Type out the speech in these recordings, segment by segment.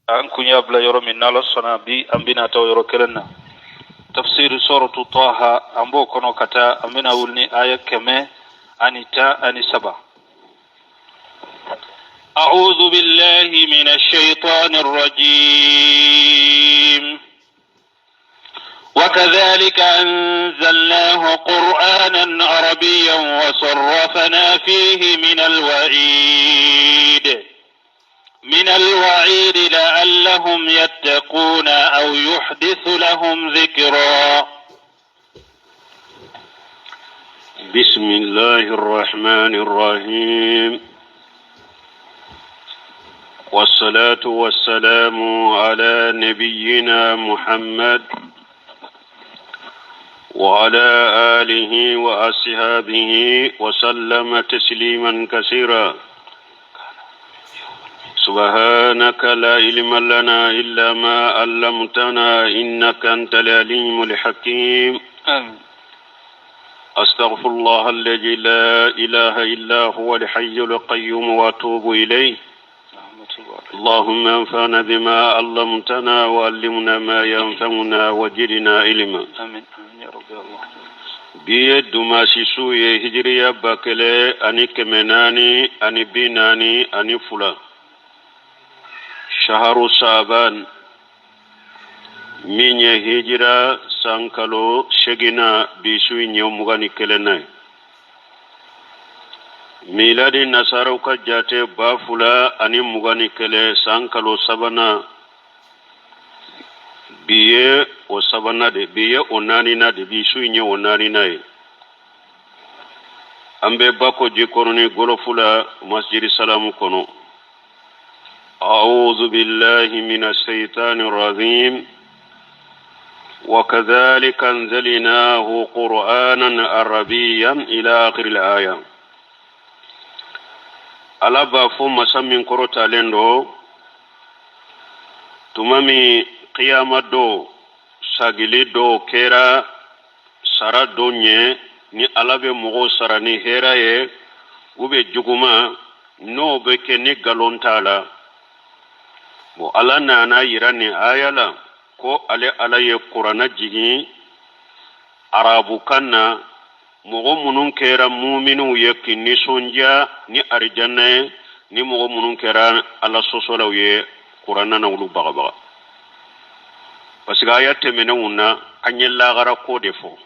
An kun y'a bila yɔrɔ min, n'Ala sɔnna, bi an bɛna taa o yɔrɔ kelen na. Tafsiri suratu Taha, an b'o kɔnɔ ka taa. An bɛna wuli ni aya 113. أعوذ بالله من الشيطان الرجيم. وكذلك أنزلناه قرآنا عربيا وصرفنا فيه من الوعيد لعلهم يتقون أو يحدث لهم ذكرا. بسم الله الرحمن الرحيم، والصلاة والسلام على نبينا محمد وعلى آله وأصحابه وسلم تسليما كثيرا. سبحانك لا علم لنا إلا ما علمتنا إنك أنت العليم الحكيم. آمين. أستغفر الله الذي لا إله إلا هو الحي القيوم وأتوب إليه. اللهم انفعنا بما علمتنا وعلمنا ما ينفعنا وزدنا علما. آمين آمين يا رب الله. Bi ye dumasi su ye, hijiriya 1442, shaharu saban, min ye hijira san kalo seginna, bi su in ye 21nan ye. Miladi nasaraw ka jate, 2021 san kalo sabanan, bi ye o sabanan de, bi ye o naaninan de, bi su in ye o naaninan ye. An bɛ Bako Jikɔrɔni gɔlɔfu la, Masjidi Salamu kɔnɔ. أعوذ بالله من الشيطان الرجيم. وكذلك أنزلناه قرآنا عربيا إلى آخر الآية. Ala b'a fɔ, masa min kɔrɔtalen don, tuma min kiyama don sagili dɔw kɛra sara dɔ ɲɛ, ni Ala bɛ mɔgɔw sara ni hɛrɛ ye u bɛ juguman, n'o bɛ kɛ ni nkalon t'a la. Bon, Ala nana yira nin aya la ko ale Ala ye kuranna jigin arabukan na, mɔgɔ minnu kɛra muminiw ye k'i nisɔndiya ni arijanna ye, ni mɔgɔ minnu kɛra Ala sɔsɔlaw ye, kuranna na olu bagabaga. Parce que aya tɛmɛnenw na, an ye lagara ko de fɔ,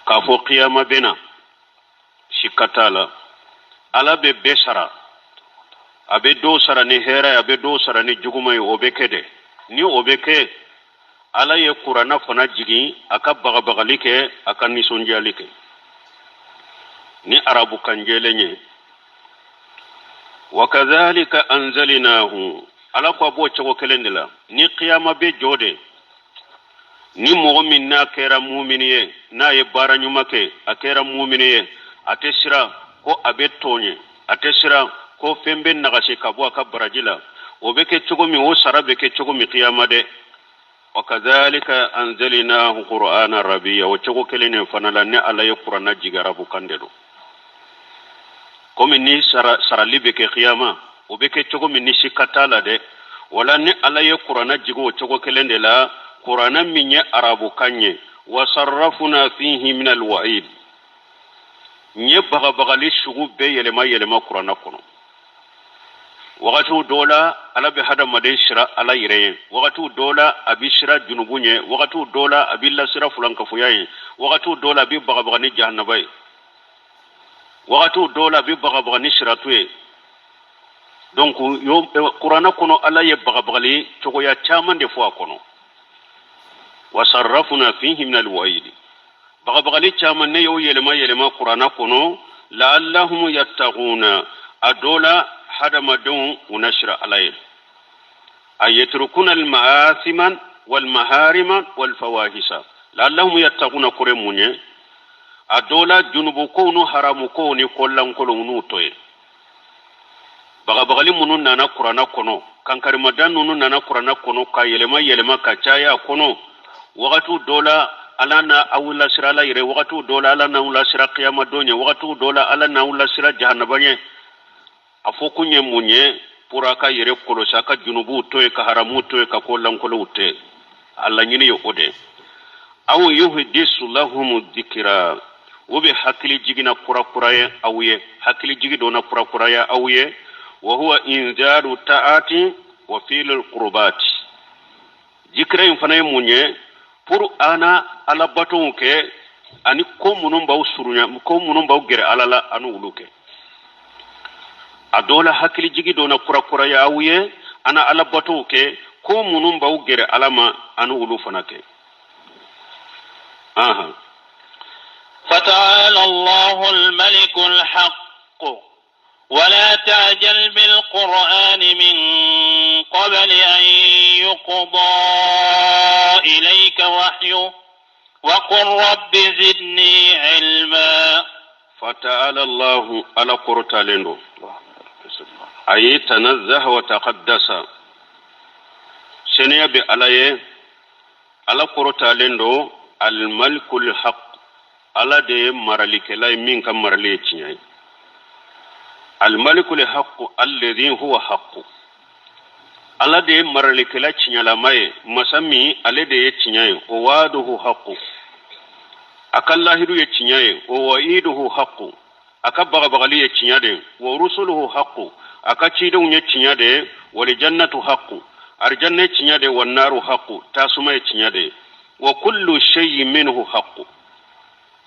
k'a fɔ kiyama bɛ na, sikka t'a la, Ala bɛ bɛɛ sara, a bɛ dɔw sara ni hɛrɛ ye, a bɛ dɔw sara ni juguman ye. O bɛ kɛ dɛ. Ni o bɛ kɛ, Ala ye kuranna fana jigin a ka bagabagali kɛ, a ka nisɔndiyali kɛ ni arabukan jɛlen ye. Wa kadhalika anzalinahu, Ala ko a b'o cogo kelen de la, ni kiyama bɛ jɔ de, ni mɔgɔ min n'a kɛra mumini ye, n'a ye baara ɲuman kɛ, a kɛra mumini ye, a tɛ siran ko a bɛ tɔɲɛ, a tɛ siran ko fɛn bɛ nagasi ka bɔ a ka baraji la. O bɛ kɛ cogo min, o sara bɛ kɛ cogo min kiyama dɛ, wa kadhalika anzalnahu qur'ana arabiyya, o cogo kelen de fana la, ne Ala ye kuranna jigin arabukan de don. Komi ni sarali bɛ kɛ kiyama, o bɛ kɛ cogo min ni sika t'a la dɛ, wala ni Ala ye kuranna jigin o cogo kelen de la, kuranna min ye arabukan ye. Wa sarrafuna fihi min alwa'id, n ye bagabagali sugu bɛɛ yɛlɛma yɛlɛma kuranna kɔnɔ. Wagatiw dɔw la, Ala bɛ hadamaden sira Ala yɛrɛ ye, wagatiw dɔw la, a bɛ sira junubu ɲɛ, wagatiw dɔw la, a bɛ lasira fulankafoya ye, wagatiw dɔw la, a bɛ bagabaga ni jahanaba ye, wagatiw dɔw la, a bɛ bagabaga ni siratu ye. Donc kuranna kɔnɔ, Ala ye bagabagali cogoya caman de fɔ a kɔnɔ. Wasarrafuna fihi min alwa'idi, bagabagali caman ne y'o yɛlɛma yɛlɛma kuranna kɔnɔ. La'allahum yattaquna, a dɔ la hadamadenw u na sira Ala ye. A yetrukuna almaathiman walmaharima walfawahisa. La'allahum yattaquna kɔrɔ mun ye? A dɔ la junubukow n'u haramukow ni kolankolonw n'u to ye. Bagabagali minnu nana kuranna kɔnɔ, kankarimada ninnu nana kuranna kɔnɔ ka yɛlɛma yɛlɛma ka caya a kɔnɔ. Wagatiw dɔ la, Ala na aw lasira Ala yɛrɛ, wagatiw dɔ la, Ala n'aw lasira kiyama don ɲɛ, wagatiw dɔ la, Ala n'aw lasira jahanaba ɲɛ. A fɔ kun ye mun ye? Pour a ka yɛrɛ kɔlɔsi, a ka junubuw to yen, ka haramuw to yen, ka ko lankolonw to. A laɲini ye o de. Aw yuhdisu lahum dikira, o bɛ hakili jiginna kurakuraya aw ye, hakili jigi donna kurakuraya aw ye. Wa huwa inzaru ta'ati wa filul qurbati. Jikira in fana ye mun ye? Pour an na alabatow kɛ ani ko minnu b'aw surunya, ko minnu b'aw gɛrɛ ala la, ani olu kɛ. A dɔw la hakili jigi donna kurakuraya aw ye, an na alabatow kɛ, ko minnu b'aw gɛrɛ ala ma, ani olu fana kɛ. Ahan. فتعالى الله الملك الحق ولا تعجل بالقرآن من قبل أن يقضى إليك وحيه وقل رب زدني علما. Fata'ala Allahu, ala kɔrɔtalen don, a ye tanazzaha wa taqaddasa, seniya bɛ ala ye, ala kɔrɔtalen don. Almalikul haq, ala de ye maralikɛla ye min ka marali ye tiɲɛ ye. Almalikul haq alladhi huwa haqu, ala de ye maralikɛla tiɲɛlama ye, masa min ale de ye tiɲɛ ye. O waaduhu haqu, a ka lahidu ye tiɲɛ ye. O wa'iduhu haqu, a ka bagabagali ye tiɲɛ de ye. Wa rusuluhu haqu, a ka cidenw ye tiɲɛ de ye. Wal jannatu haqu, arijanna ye tiɲɛ de ye. Wa naru haqu, tasuma ye tiɲɛ de ye. Wa kullu shay'in minhu haqu,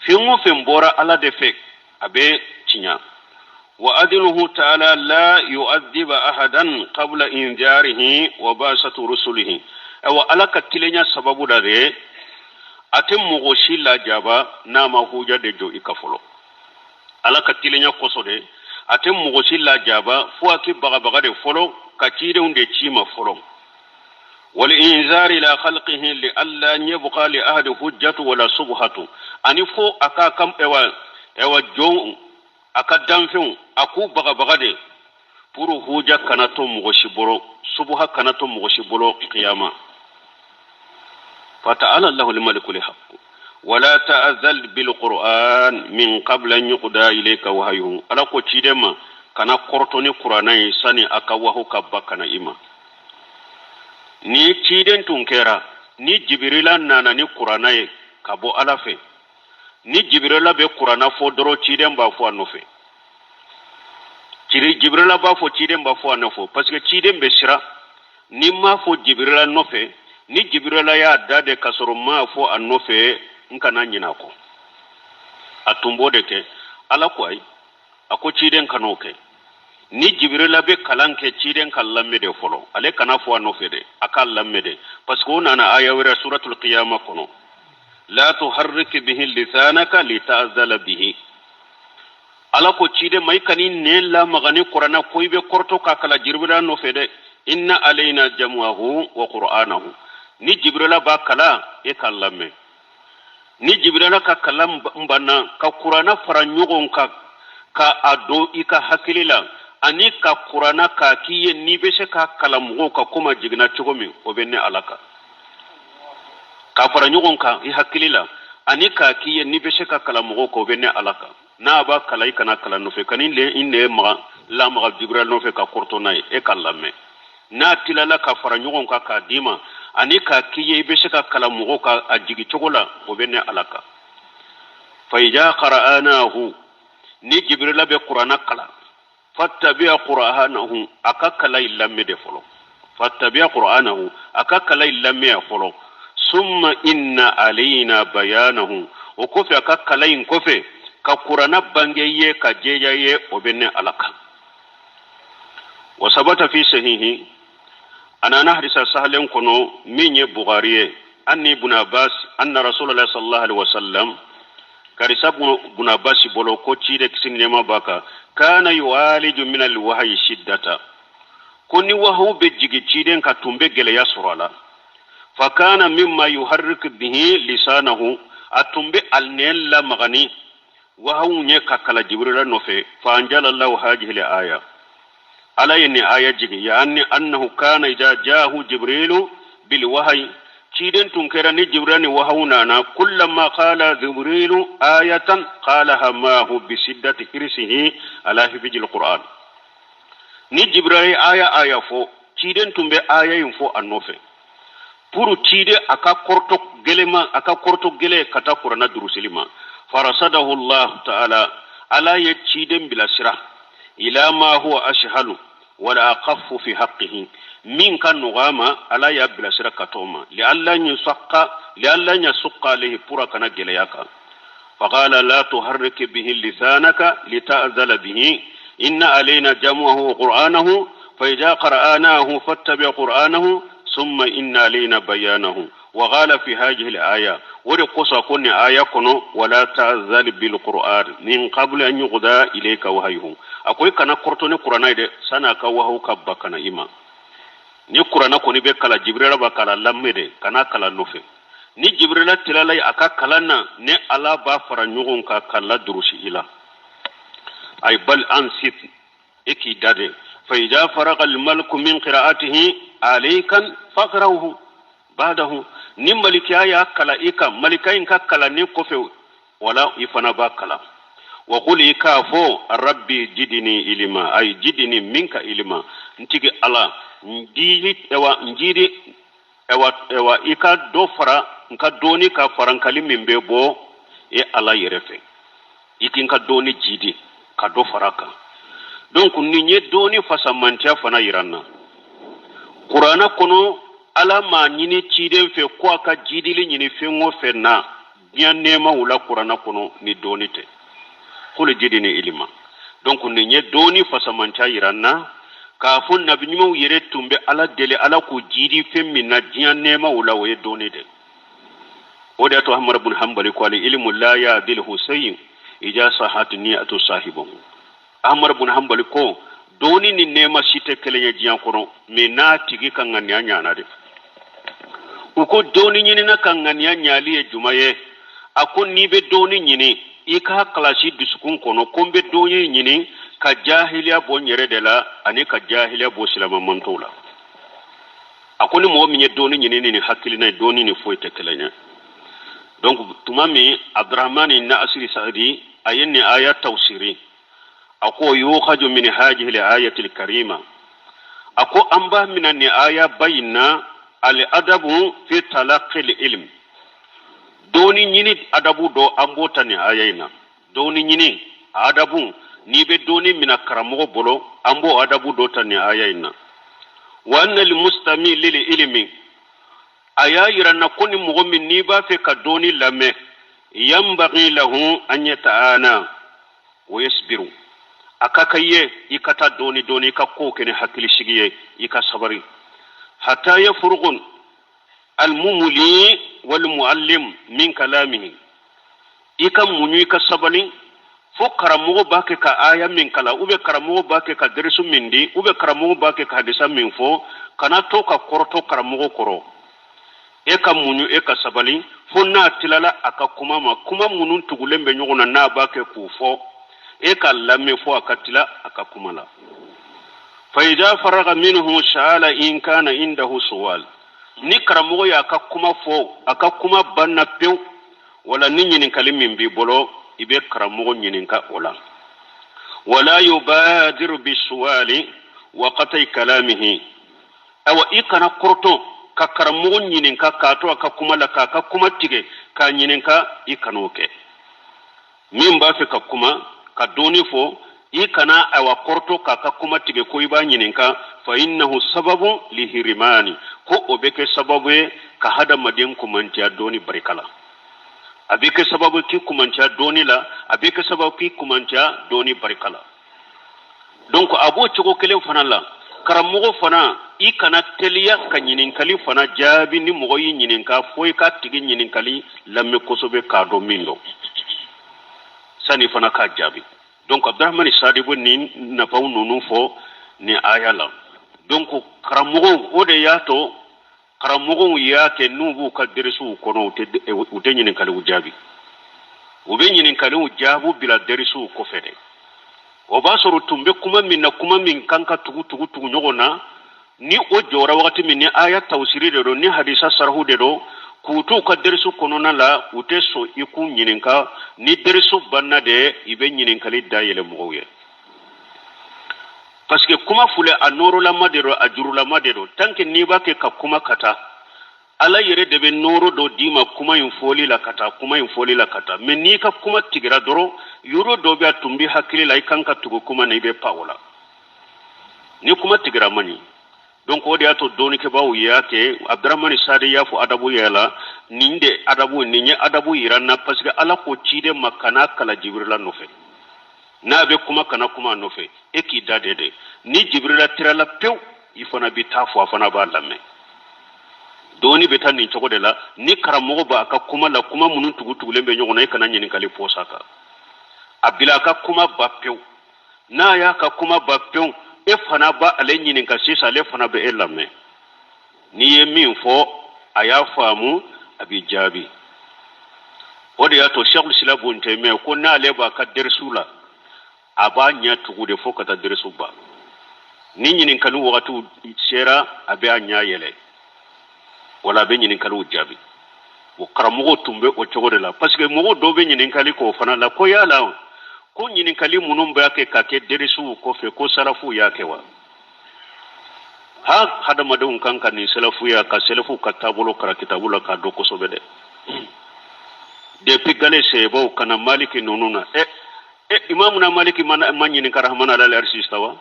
fɛn o fɛn bɔra ala de fɛ, a bɛ tiɲɛ. Wa adluhu ta'ala la yu'adhiba ahadan qabla inzarihi wa ba'satu rusulihi. Awa, ala ka tilenya sababu la de, a tɛ mɔgɔ si lajaba n'a ma huja de jɔ i ka fɔlɔ. Ala ka tilenya kosɔn de, a tɛ mɔgɔ si lajaba fo a k'i bagabaga de fɔlɔ, ka cidenw de ci ma fɔlɔ. Wal inzari ila khalqihi li alla yabqa li ahadi hujjatu wala subhatu, ani fo a ka kam ewa jɔn, a ka danfɛnw, a k'u bagabaga de pour huja kana to mɔgɔ si bolo, subuha kana to mɔgɔ si bolo kiyama. Fata'ala Allahu al-maliku al-haq wala ta'zal bil qur'an min qabla an yuqda ilayka wahyuhu. Ala ko ciden ma, kana kɔrɔtɔ ni kuranɛ ye sani a ka wahu ka ba kana i ma. Ni ciden tun kɛra ni Jibirila nana ni kuranɛ ye ka bɔ ala fɛ, ni Jibirila bɛ kuranɛ fɔ dɔrɔn, ciden b'a fɔ a nɔfɛ. Jibirila b'a fɔ, ciden b'a fɔ a nɔfɛ, parce que ciden bɛ siran ni m'a fɔ Jibirila nɔfɛ. Ni Jibirila y'a da de ka sɔrɔ m'a fɔ a nɔfɛ, n kana ɲinɛ a kɔ. A tun b'o de kɛ. Ala ko ayi, a ko ciden kan'o kɛ. Ni Jibirila bɛ kalan kɛ, ciden ka lamɛn de fɔlɔ, ale kana fɔ a nɔfɛ dɛ, a k'a lamɛn de, parce que o nana aya wɛrɛ suratul qiyama kɔnɔ: la tuharrik bihi lisanaka lita'zala bihi. Ala ko ciden ma, i kan'i nɛn lamaga ni kuranɛ ko i bɛ kɔrɔtɔ k'a kalan Jibirila nɔfɛ dɛ. Inna alayna jam'ahu wa qur'anahu. Ni Jibirila b'a kalan, e k'a lamɛn. Ni Jibirila ka kalan banna, ka kuranɛ fara ɲɔgɔn kan ka a don i ka hakili la, ani ka kuranɛ k'a k'i ye n'i bɛ se k'a kalan mɔgɔw kan komi a jiginna cogo min, o bɛ ne ala kan. K'a fara ɲɔgɔn kan i hakili la ani k'a k'i ye n'i bɛ se ka kalan mɔgɔw kan, o bɛ ne ala kan. N'a b'a kalan, i kana kalan nɔfɛ, kan'i i nɛn maga lamaga Jibirila nɔfɛ ka kɔrɔtɔ n'a ye, e k'a lamɛn. N'a tilala ka fara ɲɔgɔn kan k'a d'i ma ani k'a k'i ye i bɛ se ka kalan mɔgɔw kan a jigi cogo la, o bɛ ne ala kan. Fa iza qara'nahu, ni Jibirila bɛ kuranɛ kalan, fattabi'a qur'anahu, a ka kalan i lamɛn de fɔlɔ. Fattabi'a qur'anahu, a ka kalan i lamɛn fɔlɔ. Summa inna alayna bayanahu, o kɔfɛ, a ka kalan in kɔfɛ, ka kuranɛ bange ye ka jɛya ye, o bɛ ne ala kan. Wa sabata fi sahihi, a nana hadisa sahalen kɔnɔ min ye Bukhari ye, anni ibn Abbas anna Rasulullah sallallahu alaihi wasallam, karisa ibn Abbas bolo ko ciden kisi ni nɛɛma b'a kan, kana yu'aliju min alwahyi shiddata, ko ni wahayu bɛ jigi ciden kan, tun bɛ gɛlɛya sɔrɔ a la. Fa kana mimma yuharrik bihi lisanahu, a tun bɛ a nɛn lamaga ni wahayu ye ka kala Jibrila nɔfɛ. Fa anjalallahu hajihi aya, ala ye nin aya jigin, yaani annahu kana idha jahu Jibrilu bil wahyi, ciden tun kɛra ni Jibrila ni wahayu nana, kullama qala Jibrilu ayatan qalaha mahu bi siddati hirsihi ala hifzil Qur'an. Ni Jibrila ye aya aya fɔ, ciden tun bɛ aya in fɔ a nɔfɛ pour ciden a ka kɔrɔtɔ gɛlɛma, a ka kɔrɔtɔ gɛlɛn ka taa kuranna durusili ma. Farasadahu Allah ta'ala, Ala ye ciden bilasira ila ma huwa ashalu wala aqaffu fi haqqihi, min ka nɔgɔ a ma, Ala y'a bilasira ka t'o ma, li'alla yusaqqa li'alla yasukka alayhi, pour a kana gɛlɛya kan. Faqala la tuharrik bihi lisanaka lita'zala bihi inna alayna jam'ahu wa qur'anahu fa idha qara'nahu fattabi' qur'anahu summa inna alayna bayanahu. Wa qala fi hadhihi al-aya, o de kosɔn ko nin aya kɔnɔ, wala ta'zal bil qur'an min qabli an yuqda ilayka wahyuhu, a ko i kana kɔrɔtɔ ni kuranna ye dɛ, san'a ka wahayu ka ba ka na i ma. Ni kuranna kɔni bɛ kalan, Jibrila b'a kalan, lamɛn de, kana kalan nɔfɛ. Ni Jibrila tilala a ka kalan na, ne Ala b'a fara ɲɔgɔn kan k'a ladurusi i la. Ay bal ansit, e k'i da de. Fa idha faraga almalaku min qira'atihi alayka faqra'uhu ba'dahu, ni malikiya y'a kalan i kan, malika in ka kalanni kɔfɛ, wala i fana b'a kalan. Wa qul, i k'a fɔ, rabbi jidini ilima, ay jidini minka ilima, n tigi Ala, n jidi, ewa n jidi, ewa ewa i ka dɔ fara n ka dɔnni ka farankali min bɛ bɔ e Ala yɛrɛ fɛ, i k'i ka dɔnni jidi ka dɔ fara kan. Donc nin ye dɔnni fasamantiya fana yira n na. Kuranna kɔnɔ, Ala m'a ɲini ciden fɛ ko a ka jidili ɲini fɛn o fɛn na diɲɛ nɛɛmaw la kuranna kɔnɔ ni dɔnni tɛ. Qul jidini ilima. Donc nin ye dɔnni fasamantiya yira n na k'a fɔ nabi ɲumanw yɛrɛ tun bɛ Ala deli Ala k'u jidi fɛn min na diɲɛ nɛɛmaw la, o ye dɔnni de. O de y'a to Ahmad bun Hanbali ko al ilmu la ya'diluhu shay'un ija sahat niyatu sahibahu. Ahmad bun Hanbali ko dɔnni ni nɛɛma si tɛ kelen ye diɲɛ kɔnɔ, mais n'a tigi ka ŋaniya ɲana de. U ko dɔnni ɲinina ka ŋaniya ɲali ye juma ye? A ko n'i bɛ dɔnni ɲini, i k'a kalasi dusukun kɔnɔ ko n bɛ dɔnni ɲini ka jahiliya bɔ n yɛrɛ de la ani ka jahiliya bɔ silamɛmantɔw la. A ko ni mɔgɔ min ye dɔnni ɲini ni nin hakilina ye, dɔnni ni foyi tɛ kelen ye. Donc tuma min Abdurahmani Nasiri Saadi a ye nin aya tawsiri, a ko yukhaju min hajihi al-ayati al-karima, a ko an b'a mina nin aya ba in na, al adabu fi talaqi al-ilm, dɔnni ɲini adabu dɔ, an b'o ta nin aya in na. Dɔnni ɲini adabu, n'i bɛ dɔnni mina karamɔgɔ bolo, an b'o adabu dɔ ta nin aya in na. Wa anna al-mustami lil ilmi, a y'a yira n na ko ni mɔgɔ min n'i b'a fɛ ka dɔnni lamɛn, yanbaghi lahu an yata'ana wa yasbiru, a ka kan i ye i ka taa dɔɔni dɔɔni, i ka kow kɛ ni hakilisigi ye, i ka sabari, hatta yafrugun almumuli walmuallim min kalamihi, i ka muɲu, i ka sabali fo karamɔgɔ b'a kɛ ka aya min kalan, ou bien karamɔgɔ b'a kɛ ka derisu min di, ou bien karamɔgɔ b'a kɛ ka hadisa min fɔ, kana to ka kɔrɔtɔ karamɔgɔ kɔrɔ. E ka muɲu, e ka sabali fo n'a tilala a ka kuma ma, kuma minnu tugulen bɛ ɲɔgɔn na, n'a b'a kɛ k'u fɔ, e ka lamɛn fo a ka tila a ka kuma la. Fa idha faraga minhu sa'ala in kana indahu suwal, ni karamɔgɔ y'a ka kuma fɔ, a ka kuma banna pewu, wala ni ɲininkali min b'i bolo, i bɛ karamɔgɔ ɲininka o la. Wala yubadiru bisuwali wa qata'i kalamihi, ayiwa i kana kɔrɔtɔ ka karamɔgɔ ɲininka k'a to a ka kuma la, k'a ka kuma tigɛ k'a ɲininka, i kan'o kɛ. Min b'a fɛ ka kuma ka dɔɔni fɔ, i kana ayiwa kɔrɔtɔ k'a ka kuma tigɛ ko i b'a ɲininka. Fa innahu sababu lihirimani, ko o bɛ kɛ sababu ye ka hadamaden kumantiya dɔɔni barika la. A bɛ kɛ sababu k'i kumantiya dɔɔni la, a bɛ kɛ sababu k'i kumantiya dɔɔni barika la. Donc a b'o cogo kelen fana la, karamɔgɔ fana, i kana teliya ka ɲininkali fana jaabi ni mɔgɔ y'i ɲininka, fo i k'a tigi ɲininkali lamɛn kosɛbɛ k'a dɔn min don sani fana k'a jaabi. Donc Abdurahmani Sadi bɛ nin nafaw ninnu fɔ nin aya la. Donc karamɔgɔw, o de y'a to karamɔgɔw y'a kɛ n'u b'u ka derisiw kɔnɔ, u tɛ ɲininkaliw jaabi, u bɛ ɲininkaliw jaabu bila derisiw kɔfɛ de. O b'a sɔrɔ tun bɛ kuma min na, kuma min kan ka tugu tugu tugu ɲɔgɔn na, ni o jɔra wagati min, ni aya tawsiri de don, ni hadisa sarahu de don, k'u t'u ka derisu kɔnɔna la, u tɛ sɔn i k'u ɲininka. Ni derisu banna de, i bɛ ɲininkali dayɛlɛ mɔgɔw ye. Parce que kuma filɛ, a nɔɔrɔlama de don, a jurulama de don. Tant que n'i b'a kɛ ka kuma ka taa, Ala yɛrɛ de bɛ nɔɔrɔ dɔ d'i ma kuma in fɔli la ka taa, kuma in fɔli la ka taa. Mais n'i ka kuma tigɛra dɔrɔn, yɔrɔ dɔ bɛ a tun bɛ hakili la, i kan ka tugu kuma na, i bɛ pan o la. Ni kuma tigɛra man ɲi. Donc o de y'a to dɔnnikɛbaaw y'a kɛ. Abdramani Sadi y'a fɔ adabu yɛrɛ la, nin de adabu nin ye adabu yira n na, parce que Ala ko ciden ma kana kala Jibirila nɔfɛ. N'a bɛ kuma, kana kuma a nɔfɛ, e k'i da de dɛ. Ni Jibirila tirala pewu, i fana bɛ taa fɔ, a fana b'a lamɛn. Dɔɔni bɛ taa nin cogo de la. Ni karamɔgɔ b'a ka kuma la, kuma minnu tugutugulen bɛ ɲɔgɔn na, i kana ɲininkali pɔsa kan. A bila a ka kuma ban pewu. N'a y'a ka kuma ban pewu, e fana b'a ale ɲininka sisan, ale fana bɛ e lamɛn. N'i ye min fɔ, a y'a faamu, a b'i jaabi. O de y'a to Sɛkul Islam Bun Taymiya ko n'ale b'a ka dɛrɛsiw la, a b'a ɲɛ tugu de fo ka taa dɛrɛsiw ban. Ni ɲininkali wagatiw sera, a bɛ a ɲɛ yɛlɛ wala a bɛ ɲininkaliw jaabi. O karamɔgɔw tun bɛ o cogo de la, parce que mɔgɔw dɔw bɛ ɲininkali k'o fana la ko yala ko ɲininkali minnu b'a kɛ ka kɛ dɛrɛsiw kɔfɛ, ko salafuw y'a kɛ wa? Ha, hadamadenw kan ka nin sɛlɛfuya ka sɛlɛfuw ka taabolo karan kitabu la k'a dɔn kosɛbɛ dɛ. Depuis gale sebaw ka na Maliki ninnu na, ɛ ɛ Imamuna Maliki ma ɲininka Rahman alal arsi istawa.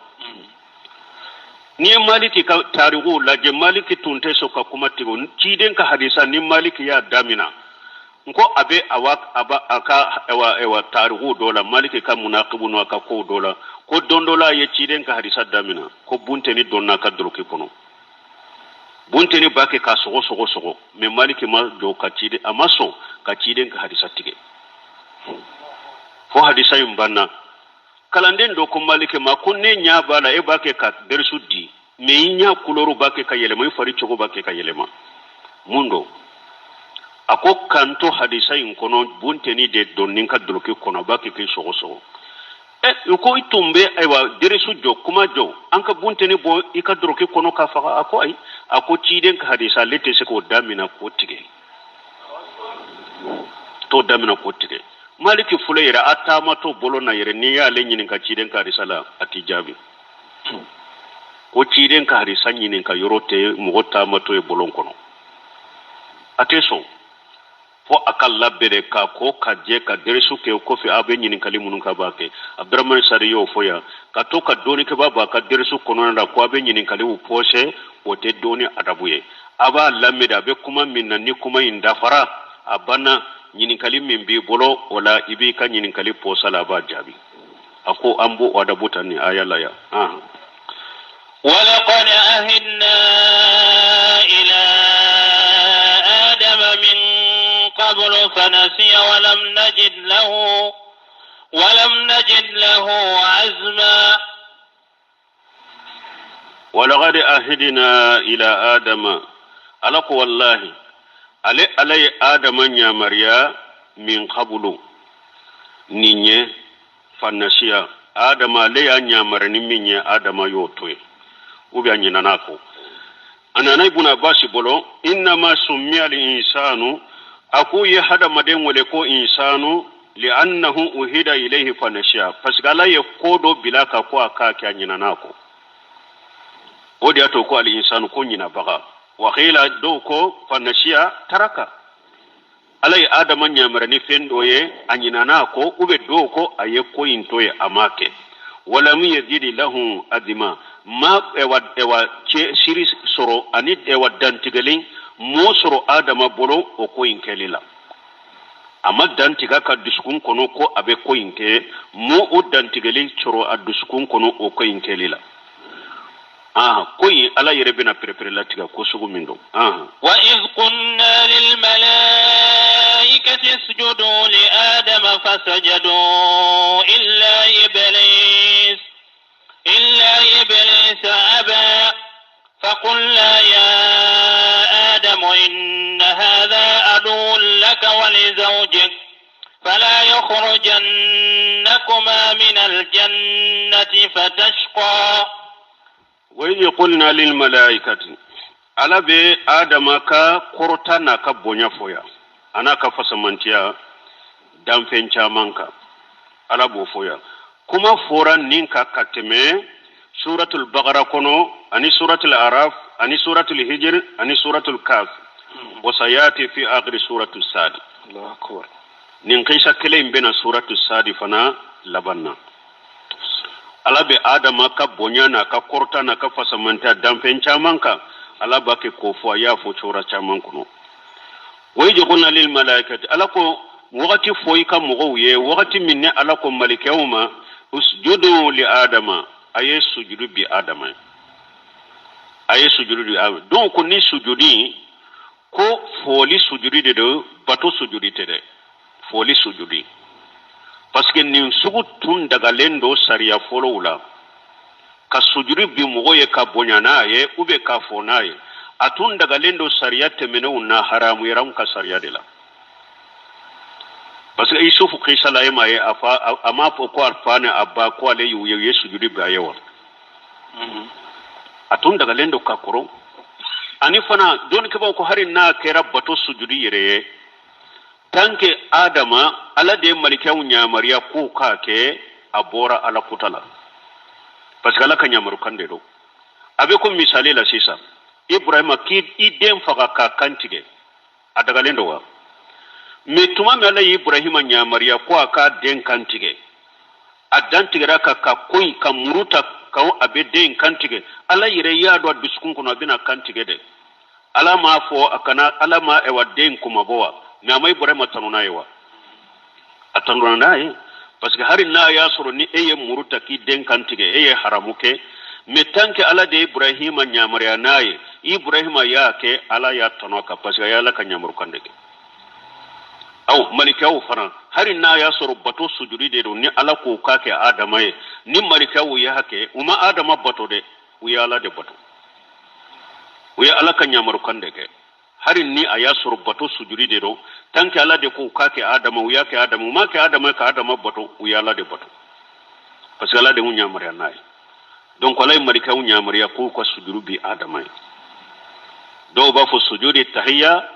N'i ye Maliki ka tarikuw lajɛ, Maliki tun tɛ sɔn ka kuma tigɛ ciden ka hadisa. Ni Maliki y'a damina n ko a bɛ awa a ba a ka awa awa tarikuw dɔ la, Maliki ka munakibu n'o a ka kow dɔ la, ko don dɔ la a ye ciden ka hadisa damina ko bunteni donna a ka doroki kɔnɔ. Bunteni b'a kɛ k'a sɔgɔ sɔgɔ sɔgɔ, mais Maliki ma jɔ ka ciden, a ma sɔn ka ciden ka hadisa tigɛ fo hadisa in banna. Kalanden dɔ ko Maliki ma ko ne ɲɛ b'a la e b'a kɛ ka dɛrisu di, mais i ɲɛ kulɔru b'a kɛ ka yɛlɛma, i fari cogo b'a kɛ ka yɛlɛma, mun don? A ko k'an to hadisa in kɔnɔ, bunteni de donna n ka doloki kɔnɔ, a b'a kɛ k'i sɔgɔsɔgɔ. Ɛ, u ko i tun bɛ ayiwa dɛrisu jɔ, kuma jɔ, an ka bunteni bɔ i ka doloki kɔnɔ k'a faga. A ko ayi, a ko ciden ka hadisa, ale tɛ se k'o damina k'o tigɛ, t'o damina k'o tigɛ. Maliki fɔlɔ yɛrɛ, a taamatɔ bolo na yɛrɛ, n'i y'ale ɲininka ciden ka hadisa la, a t'i jaabi. Ko ciden ka hadisa ɲininka yɔrɔ tɛ mɔgɔ taamatɔ ye bolon kɔnɔ, a tɛ sɔn fo a ka labɛn ka ko ka jɛ ka dɛrɛsu kɛ. Kɔfɛ a bɛ ɲininkali minnu ka b'a kɛ. Abdramani Sari y'o fɔ yan ka to ka dɔnnikɛbaa b'a ka dɛrɛsu kɔnɔna la ko a bɛ ɲininkaliw pɔsɛ, o tɛ dɔnni adabu ye. A b'a lamɛn de, a bɛ kuma min na, ni kuma in dafara, a banna, ɲininkali min b'i bolo o la, i b'i ka ɲininkali pɔs'a la, a b'a jaabi. A ko an b'o adabu ta nin aya la yan. ولقد عهدنا إلى آدم من قبل فنسي ولم نجد له عزما. ولقد عهدنا إلى آدم. Ala ko wallahi ale Ala ye Adama ɲamariya من قبل nin ye, فنسي. Adama, ale y'a ɲamari ni min ye, Adama y'o to yen ou bien a ɲinana kɔ. A nana Ibn Abbas bolo إنما سمي الإنسان, a k'u ye hadamaden wele ko إنسان لأنه عهد إليه فنسي, parce que Ala ye ko dɔ bila ka ko a k'a kɛ, a ɲinana kɔ. O de y'a to ko الإنسان, ko ɲinabaga. وقيل, dɔw ko فنسي ترك. Ala ye Adama ɲamara ni fɛn dɔ ye, a ɲinana kɔ, u bɛ dɔw ko a ye ko in to ye, a m'a kɛ. ولم نجد له عزما, ma ɛwa ɛwa cɛ siri sɔrɔ ani ɛwa dantigɛlen mɔ sɔrɔ Adama bolo o ko in kɛli la. A ma dantigɛ ka dusukun kɔnɔ ko a bɛ ko in kɛ, mɔ o dantigɛlen sɔrɔ a dusukun kɔnɔ o ko in kɛli la. Ah, ko in, Ala yɛrɛ bɛna perepere latigɛ ko sugu min don. Ah. وإذ قلنا للملائكة اسجدوا لآدم فسجدوا إلا إبليس أبى. فقلنا يا آدم إن هذا عدو لك ولزوجك فلا يخرجنكما من الجنة فتشقى. وإذ قلنا للملائكة. Ala bɛ Adama ka kɔrɔta n'a ka bonya fɔ yan, a n'a ka fasamantiya danfɛn caman kan, Ala b'o fɔ yan. Kuma fɔra nin kan ka tɛmɛ. Suratul Bakara kɔnɔ ani suratul Araf ani suratul Hijr ani suratul Kaf wa sayati fi akhiri suratul Sadi. Nin kisa kelen in bɛna suratul Sadi fana laban na. Ala bɛ Adama ka bonya n'a ka kɔrɔta n'a ka fasamantɛ danfɛn caman kan, Ala b'a kɛ k'o fɔ, a y'a fɔ sura caman kɔnɔ. Wa iz qulna lil malaikati, Ala ko wagati fɔ i ka mɔgɔw ye wagati min ne Ala ko malikɛw ma usjudu li Adama, a ye sujudu bi Adama ye, a ye sujudu bi Adama. Donc ni sujudi ko fɔli sujudi de don, bato sujudi tɛ dɛ, fɔli sujudi, parce que nin sugu tun dagalen don sariya fɔlɔw la, ka sujudi bi mɔgɔ ye ka bonya n'a ye ou bien k'a fɔ n'a ye. A tun dagalen don sariya tɛmɛnenw na, haramuyara anw ka sariya de la. Parce que Isufu kisa la, e m'a ye a fa a m'a fɔ ko a fa ni a ba ko ale y'u ye, u ye sujudi bi a ye wa? A tun dagalen don ka kɔrɔ. Ani fana dɔnnikɛbaaw ko hali n'a kɛra bato sujudi yɛrɛ ye, tant que Adama, Ala de ye malikɛw yamaruya k'u k'a kɛ, a bɔra Ala kuta la, parce que Ala ka yamarukan de don. A bɛ ko misali la sisan, Ibrahima k'i i den faga k'a kan tigɛ, a dagalen don wa? Mais tuma min Ala ye Ibrahima yamaruya ko a k'a den kan tigɛ, a dantigɛra ka ko in ka muru ta ka a bɛ den kan tigɛ, Ala yɛrɛ y'a dɔn a dusukun kɔnɔ a bɛna kan tigɛ dɛ. Ala m'a fɔ a kana, Ala ma ɛwa den kunmabɔ wa? Mais a ma Ibrahima tanu n'a ye wa? A tanuna n'a ye, parce que hali n'a y'a sɔrɔ ni e ye muru ta k'i den kan tigɛ, e ye haramu kɛ, mais tant que Ala de ye Ibrahima yamaruya n'a ye, Ibrahima y'a kɛ, Ala y'a tanu a kan, parce que a ye Ala ka yamarukan de kɛ. Aw malikɛw fana, hali n'a y'a sɔrɔ bato sujudi de don ni Ala k'o k'a kɛ Adama ye, ni malikɛw y'a kɛ, u ma Adama bato dɛ, u ye Ala de bato, u ye Ala ka yamarukan de kɛ. Hali ni a y'a sɔrɔ bato sujudi de don, tant que Ala de ko k'a kɛ Adama, u y'a kɛ Adama, u m'a kɛ Adama ka Adama bato, u ye Ala de bato, parce que Ala de y'u yamaruya n'a ye. Donc Ala ye malikɛw yamaruya k'u ka sujuru bi Adama ye. Dɔw b'a fɔ sujudi tahiya,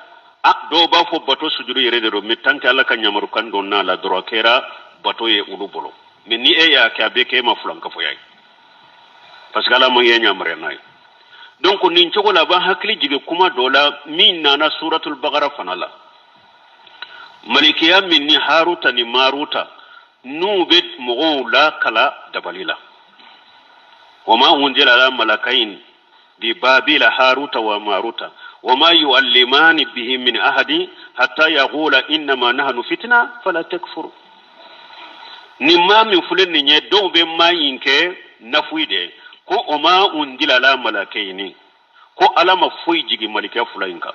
a dɔw b'a fɔ bato sujuru yɛrɛ de don, mais tant que Ala ka yamarukan don n'a la dɔrɔn, a kɛra bato ye olu bolo. Mais ni e y'a kɛ, a bɛ kɛ e ma filankafoya ye, parce que Ala ma ye yamaruya n'a ye. Donc nin cogo la, a b'an hakili jigin kuma dɔ la min nana suratul Bakara fana la, malikiya min ni Haruta ni Maruta n'u bɛ mɔgɔw lakala dabali la. Wama unzila ala malakain bi Babila Haruta wa Maruta wama yuallimani bihi min ahadi hatta yaqula innama nahnu fitna fala takfuru. Nin maa min filɛ nin ye, dɔw bɛ maa in kɛ nafuyi de ko o ma unzila ala malakaini, ko Ala ma foyi jigin malikɛ fila in kan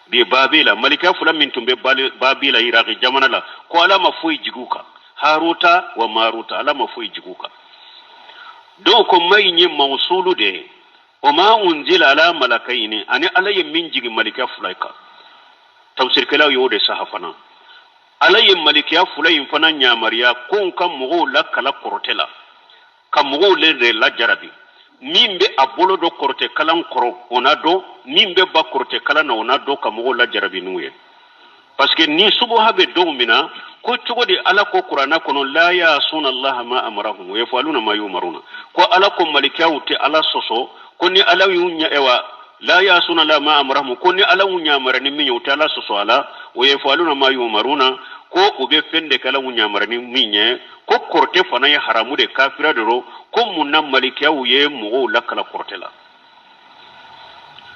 bi Babila, malikɛ fila min tun bɛ Babila, Iraki jamana la, ko Ala ma foyi jigin u kan, Haruta wa Maruta, Ala ma foyi jigin u kan. Dɔw ko ma in ye mawusulu de ye, o ma unzila ala malakaini, ani Ala ye min jigin malikɛ fila kan. Tafsirikɛlaw y'o de saha fana. Ala ye malikiya fila in fana yamaruya ko ka mɔgɔw lakala kɔrɔtɛ la, ka mɔgɔw le lajarabi. Min bɛ a bolo dɔ kɔrɔtɛ kalan kɔrɔ, o n'a dɔn, min bɛ ba kɔrɔtɛ kalan na, o n'a dɔn, ka mɔgɔw lajarabi n'u ye. Parce que ni subuha bɛ dɔw minɛ ko cogo di Ala ko Kuranna kɔnɔ la yasuna Allaha ma amarahum wa yafaluna ma yumaruna, ko Ala ko malikiyaw tɛ Ala sɔsɔ, ko ni Ala y'u ɲɛ wa la yasuna la ma amarahum, ko ni Ala y'u yamaruya ni min ye, u tɛ Ala sɔsɔ a la, wa yafaluna ma yumaruna, ko u bɛ fɛn de kɛ Ala y'u yamaruya ni min ye, ko kɔrɔtɛ fana ye haramu de, kafira de don, ko mun na malikiyaw ye mɔgɔw lakala kɔrɔtɛ la?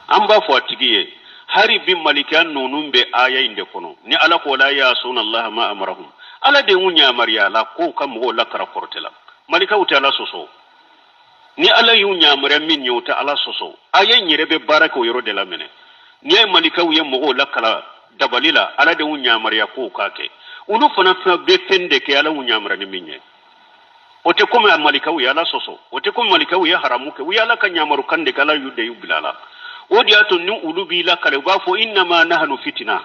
An b'a fɔ a tigi ye, hari bi malikiya ninnu bɛ aya in de kɔnɔ ni Ala ko la yasuna Allaha ma amarahum, Ala de y'u yamaruya la k'u ka mɔgɔw lakala kɔrɔtɛ la. Malikaw tɛ Ala sɔsɔ, ni Ala y'u yamaruya min ye, u tɛ Ala sɔsɔ. Aya in yɛrɛ bɛ baara kɛ o yɔrɔ de la. Minɛ n'i ye malikaw ye mɔgɔw lakala dabali la, Ala de y'u yamaruya k'u k'a kɛ, olu fana bɛ fɛn de kɛ Ala y'u yamaruya ni min ye. O tɛ komi a malikaw ye Ala sɔsɔ, o tɛ komi malikaw ye haramu kɛ, u ye Ala ka yamarukan de kɛ, Ala y'u de y'u bila a la. O de y'a to ni olu b'i lakale, u b'a fɔ innama nahnu fitina,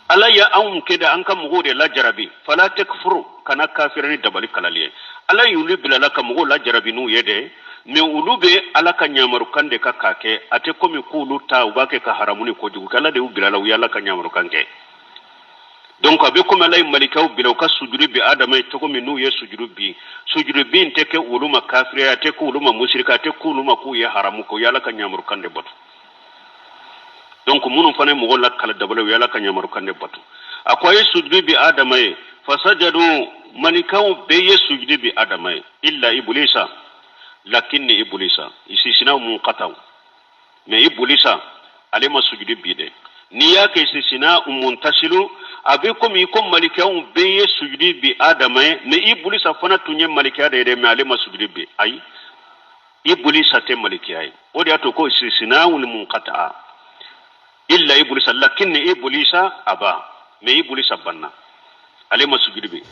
Ala ye anw kɛ de an ka mɔgɔw de lajarabi, fala takfuru, kana kafira ni dabali kalali ye. Ala y'olu bila la ka mɔgɔw lajarabi n'u ye dɛ, mais olu bɛ Ala ka yamarukan de kan k'a kɛ. A tɛ komi k'olu ta u b'a kɛ ka haramu ni kojugu kɛ, Ala de y'u bila la, u ye Ala ka yamarukan kɛ. Donc a bɛ komi Ala ye malikaw bila u ka sujuru bin Adama ye cogo min, n'u ye sujuru bin, sujuru bin tɛ kɛ olu ma kafiriya, a tɛ kɛ olu ma musirika, a tɛ kɛ olu ma k'u ye haramu kɛ, u ye Ala ka ɲamarukan de bato. Donc minnu fana ye mɔgɔw lakala dabali, u ye Ala ka ɲamarukan de bato. A ko a ye sujuru bin Adama ye, fasajadu, malikaw bɛɛ ye sujuru bin Adama ye, illa ibulisa, lakinni ibulisa istisina munqataw, mais ibulisa ale ma sujudi bin dɛ. N'i y'a kɛ istisina muntasilu, a bɛ komi i ko malikaw bɛɛ ye sujudi bin Adama ye, mais ibulisa fana tun ye malikiya de ye dɛ, mais ale ma sujudi bin. Ayi, ibulisa tɛ malikiya ye. O de y'a to ko istisina munqata, illa ibulisa lakinni ibulisa aba, mais ibulisa banna, ale ma sujudi bin,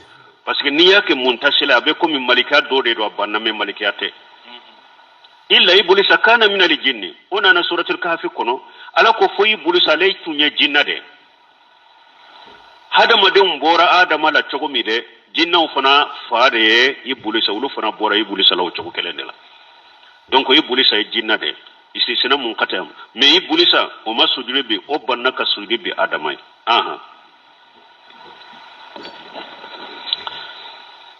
parce que n'i y'a kɛ muntasila, a bɛ komi malikiya dɔ de don, a banna, mais malikiya tɛ. Illa ibulisa kana minal jinni, o nana suratul kafi kɔnɔ. Ala ko fo ibulisa, ale tun ye jinna de. Hadamadenw bɔra Adama la cogo min dɛ, jinnaw fana fa de ye ibulisa, olu fana bɔra ibulisa la o cogo kelen de la. Donc ibulisa ye jinna de, istisina munqata, mais ibulisa o ma sujudi bin, o banna ka sujudi bin Adama ye. Ahan.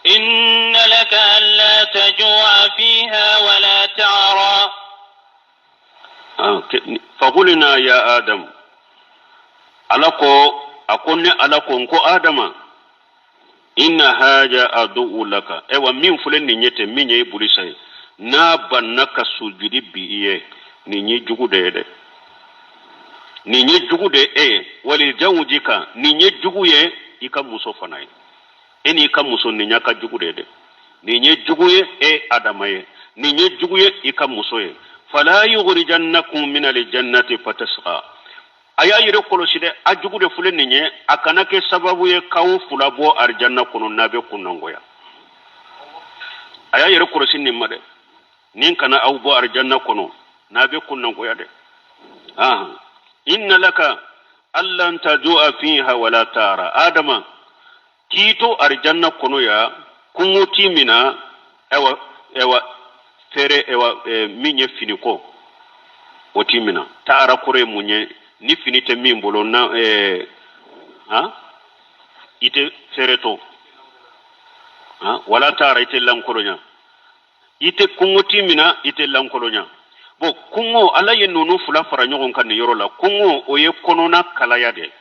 Inna laka alla tajua fiha wala ta'ra. Fakulina ya Adam, Ala ko, a ko ne Ala ko n ko Adama, inna haja aduwu laka, ayiwa min filɛ nin ye ten, min ye ibulisa ye, n'a banna ka sujudi bin i ye, nin ye jugu de ye dɛ, nin ye jugu de e ye, wali zawjika, nin ye jugu ye i ka muso fana ye, e n'i ka muso nin y'a ka jugu de ye dɛ, nin ye jugu ye e Adama ye, nin ye jugu ye i ka muso ye. Fala yughrijannakum min aljannati fatasqa, a y'a yɛrɛ kɔlɔsi dɛ, a jugu de filɛ nin ye, a kana kɛ sababu ye k'aw fila bɔ arijanna kɔnɔ n'a bɛ kunnangoya. A y'a yɛrɛ kɔlɔsi nin ma dɛ, nin kana aw bɔ arijanna kɔnɔ n'a bɛ kunnangoya dɛ. Ahan, inna laka allan tajua fiha wala tara, Adama k'i to arijanna kɔnɔ yan, kɔngɔ t'i mina, ayiwa ayiwa fɛrɛ ayiwa min ye fini ko o t'i mina. Taara kɔrɔ ye mun ye? Ni fini tɛ min bolo na, han, i tɛ fɛrɛ to han, wala taara i tɛ lankolonya, i tɛ kɔngɔ t'i mina, i tɛ lankolonya. Bon, kɔngɔ, Ala ye ninnu fila fara ɲɔgɔn kan nin yɔrɔ la. Kɔngɔ, o ye kɔnɔna kalaya de ye.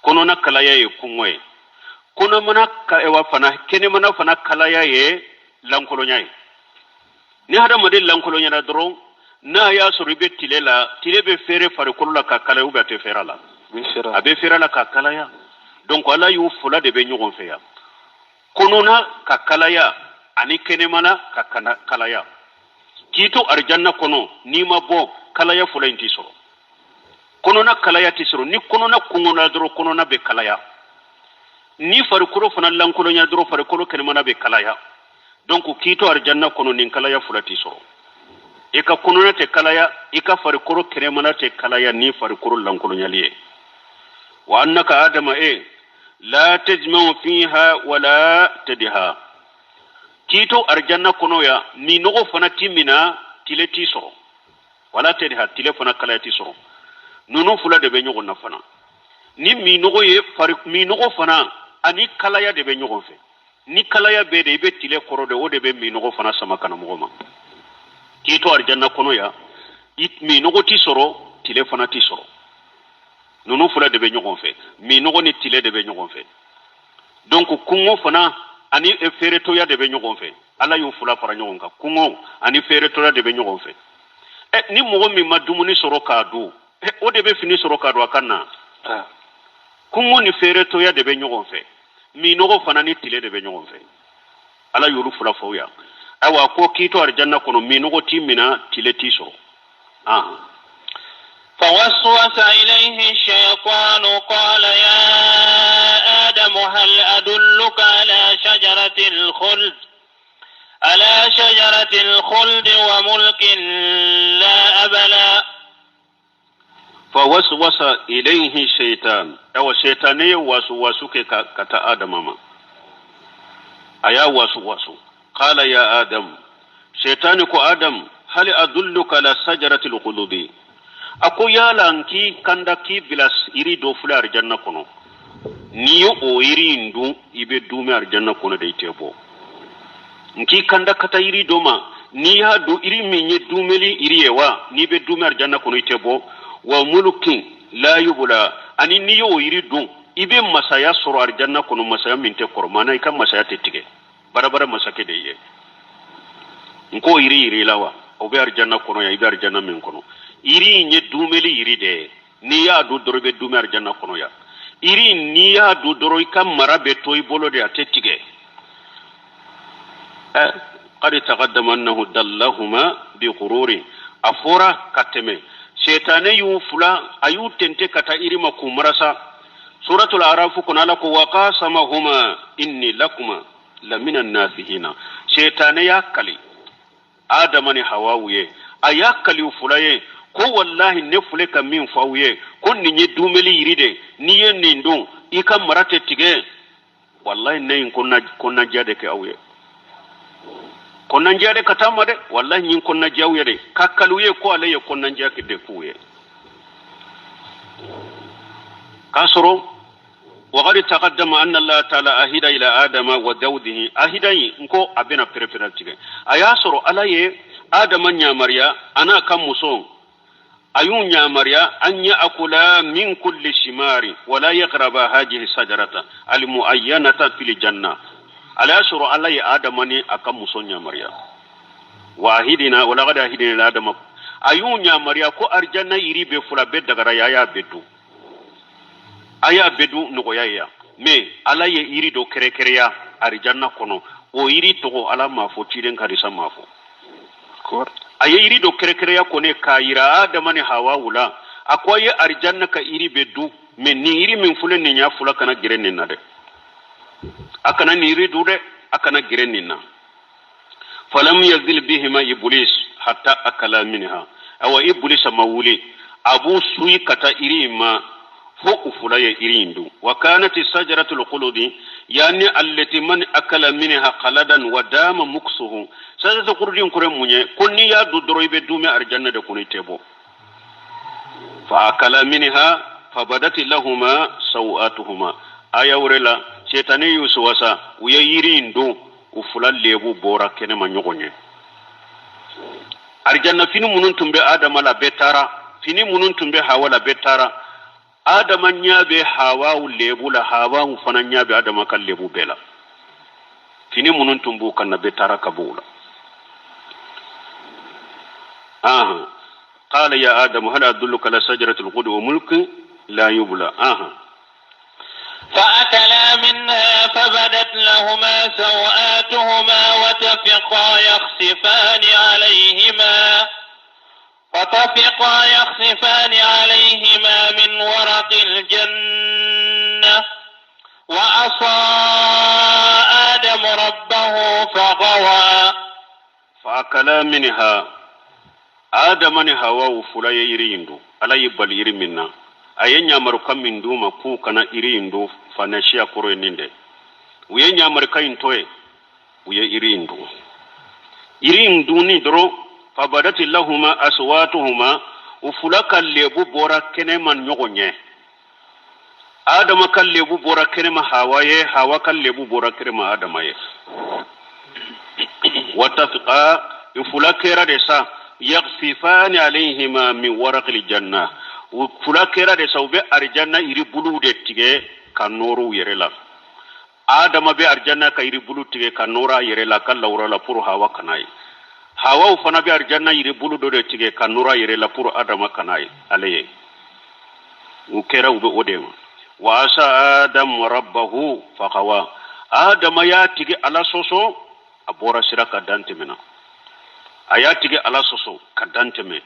Kɔnɔna kalaya ye kɔngɔ ye, kɔnɔmana wa fana kɛnɛmana fana kalaya ye lankolonya ye. Ni hadamaden lankolonyara dɔrɔn, n'a y'a sɔrɔ i bɛ tile la, tile bɛ feere farikolo la ka kalaya, ou bien a tɛ feere a la? A bɛ feere a la ka kalaya. Donc Ala y'u fila de bɛ ɲɔgɔn fɛ yan, kɔnɔna ka kalaya ani kɛnɛmana ka kalaya. K'i to arijanna kɔnɔ, n'i ma bɔ, kalaya fɔlɔ in t'i sɔrɔ, kɔnɔna kalaya t'i sɔrɔ. Ni kɔnɔna kɔngɔna dɔrɔn, kɔnɔna bɛ kalaya. Ni farikolo fana lankolonya dɔrɔn, farikolo kɛnɛmana bɛ kalaya. Donc k'i to arijanna kɔnɔ, nin kalaya fila t'i sɔrɔ. I ka kɔnɔna tɛ kalaya, i ka farikolo kɛnɛmana tɛ kalaya ni farikolo lankolonyali ye. Wa annaka Adama e la tajma'u fiha wala tadha, k'i to arijanna kɔnɔ yan, minnɔgɔ fana t'i mina, tile t'i sɔrɔ, wala tadha, tile fana kalaya t'i sɔrɔ. Ninnu fila de bɛ ɲɔgɔn na fana. Ni minnɔgɔ ye fari, minnɔgɔ fana ani kalaya de bɛ ɲɔgɔn fɛ. Ni kalaya bɛ de, i bɛ tile kɔrɔ de, o de bɛ minnɔgɔ fana sama ka na mɔgɔ ma. K'i to arijanna kɔnɔ yan, minnɔgɔ t'i sɔrɔ, tile fana t'i sɔrɔ. Ninnu fila de bɛ ɲɔgɔn fɛ, minnɔgɔ ni tile de bɛ ɲɔgɔn fɛ. Donc kɔngɔ fana ani feeretoya de bɛ ɲɔgɔn fɛ. Ala y'u fila fara ɲɔgɔn kan, kɔngɔ ani feeretoya de bɛ ɲɔgɔn fɛ. Ɛ, ni mɔgɔ min ma dumuni sɔrɔ k'a dun, o de bɛ fini sɔrɔ k'a don a kan na. Kɔngɔ ni feeretoya de bɛ ɲɔgɔn fɛ, minnɔgɔ fana ni tile de bɛ ɲɔgɔn fɛ. Ala y'olu fila fɔ yan. Ayiwa, ko k'i to arijanna kɔnɔ, minnɔgɔ t'i mina, tile t'i sɔrɔ. فوسوس إليه الشيطان قال يا آدم هل أدلك على شجرة الخلد على شجرة الخلد وملك لا أبلى. Fawaswasa ilayhi shaitan, awa shaitane ye wasu wasu kɛ ka taa Adama ma, a y'a wasu wasu. Qala ya Adam, shaitani ko Adam, hal adulluka ala sajaratil khuludi, a ko yala n k'i kanda k'i bila yiri dɔ filɛ arijanna kɔnɔ. N'i ye o yiri in dun, i bɛ duumɛ arijanna kɔnɔ de, i tɛ bɔ. N k'i kanda ka taa yiri dɔ ma, n'i y'a dun, yiri min ye duumɛli yiri ye wa n'i bɛ duumɛ arijanna kɔnɔ, i tɛ bɔ. Wa mulukin la yubula, ani n'i y'o yiri dun, i bɛ masaya sɔrɔ arijanna kɔnɔ, masaya min tɛ kɔrɔ, maana i ka masaya tɛ tigɛ barabara, masakɛ de ye. N k'o yiri yir'i la wa, o bɛ arijanna kɔnɔ yan, i bɛ arijanna min kɔnɔ, yiri in ye duumɛli yiri de ye. N'i y'a dun dɔrɔn, i bɛ duumɛ arijanna kɔnɔ yan. Yiri in, n'i y'a dun dɔrɔn, i ka mara bɛ to i bolo de, a tɛ tigɛ. Ɛ qad taqaddama annahu dallahuma bi ghururin, a fɔra ka tɛmɛ, sɛtanɛ y'u fila, a y'u tɛntɛ ka taa yiri ma k'u marasa. Suratul arafu kɔnɔ, Ala ko: wa qasamahuma inni lakuma lamina nasihina. Sɛtanɛ y'a kali Adama ni Hawawu ye, a y'a kali u fila ye ko: walahi, ne filɛ ka min fɔ aw ye ko nin ye dumeli yiri de, n'i ye nin dun, i ka mara tɛ tigɛ. Walahi, ne ye kɔnɔnajɛya de kɛ aw ye, kɔnɔnajɛya de ka taa ma dɛ. Walahi, n ye kɔnɔnajɛya aw ye de, ka kali u ye ko ale ye kɔnɔnajɛya de k'u ye, k'a sɔrɔ waqad taqaddama anna Allah ta'ala ahida ila adama wa zawjihi. Ahida in, n ko a bɛna pɛrɛpɛrɛ tigɛ. A y'a sɔrɔ Ala ye Adama ɲamariya, a n'a ka muso, a y'u ɲamariya an ya'kula min kulli simari wala yaqraba hajihi sajarata almuayyanata fil janna. Ala y'a sɔrɔ Ala ye Adama ni a ka muso ɲamariya, wa ahidina walaqad ahidina ila adama, a y'u ɲamariya ko arijanna yiri bɛɛ fula bɛɛ dagara ye, a y'a bɛɛ dun, a y'a bɛɛ dun nɔgɔya ye yan. Mais Ala ye yiri dɔ kɛrɛkɛrɛya arijanna kɔnɔ, o yiri tɔgɔ Ala m'a fɔ, ciden ka hadisa m'a fɔ. A ye yiri dɔ kɛrɛkɛrɛya kɔni k'a yira Adama ni Hawa la. A ko a ye arijanna ka yiri bɛɛ dun, mais nin yiri min filɛ nin y'a fula kana gɛrɛ nin na dɛ, a kana nin yiri dun dɛ, a kana gɛrɛ nin na. Falam yazil bihima iblis hatta akala minha. Awa, Iblis ma wuli a b'u suyi ka taa yiri in ma fo u fula ye yiri in dun. Wa kanat sajaratul khuludi, yani allati man akala minha khaladan wa dama muksuhu. Sajaratul khuludi in kɔrɔ mun ye? Ko n'i y'a dun dɔrɔn, i bɛ duumɛ arijanna de kɔnɔ, i tɛ bɔ. Fa akala minha fabadati lahuma sawatuhuma. Aya wɛrɛ la, setani y'u wasa, u ye yiri in dun, u fila lebu bɔra kɛnɛma ɲɔgɔn ye. Arijanna fini minnu tun bɛ Adama la, bɛɛ taara. Fini minnu tun bɛ Hawa la, bɛɛ taara. Adama ɲɛ bɛ Hawa lebu la, Hawa fana ɲɛ bɛ Adama ka lebu bɛɛ la. Fini minnu tun b'u kan na, bɛɛ taara ka bɔ u la. Ahan, qala ya adamu hal adulluka ala sajaratil khuldi wa mulkin la yubla. Ahan. فأكلا منها فبدت لهما سوآتهما وطفقا يخصفان عليهما من ورق الجنة، وعصى آدم ربه فغوى. فأكلا منها. Adama ni Hawa fula ye yiri in dun, Ala ye bali yiri min na, a ye ɲamarukan min d'u ma k'u kana yiri in dun, fanasiya kɔrɔ ye nin de. U ye ɲamarukan in to ye, u ye yiri in dun. Yiri in dunni dɔrɔn, fabadati lahuma aswatuhuma, u fula ka lebu bɔra kɛnɛma ɲɔgɔn ɲɛ. Adama ka lebu bɔra kɛnɛma Hawa ye, Hawa ka lebu bɔra kɛnɛma Adama ye. Watafiqa, u fula kɛra de sa, yaksifani alayhima min warakil janna, u fula kɛra de sa, u bɛ arijanna yiri buluw de tigɛ ka nɔrɔ u yɛrɛ la. Adama bɛ arijanna ka yiri bulu tigɛ ka nɔrɔ a yɛrɛ la ka lawura la pour Hawa kana ye. Hawaw fana bɛ arijanna yiri bulu dɔ de tigɛ ka nɔrɔ a yɛrɛ la pour Adama kana ye ale ye. U kɛra u bɛ o de ma. Wa asa adamu rabbahu fagawa. Adama y'a tigi Ala sɔsɔ, a bɔra sira ka dan tɛmɛna. A y'a tigi Ala sɔsɔ ka dan tɛmɛ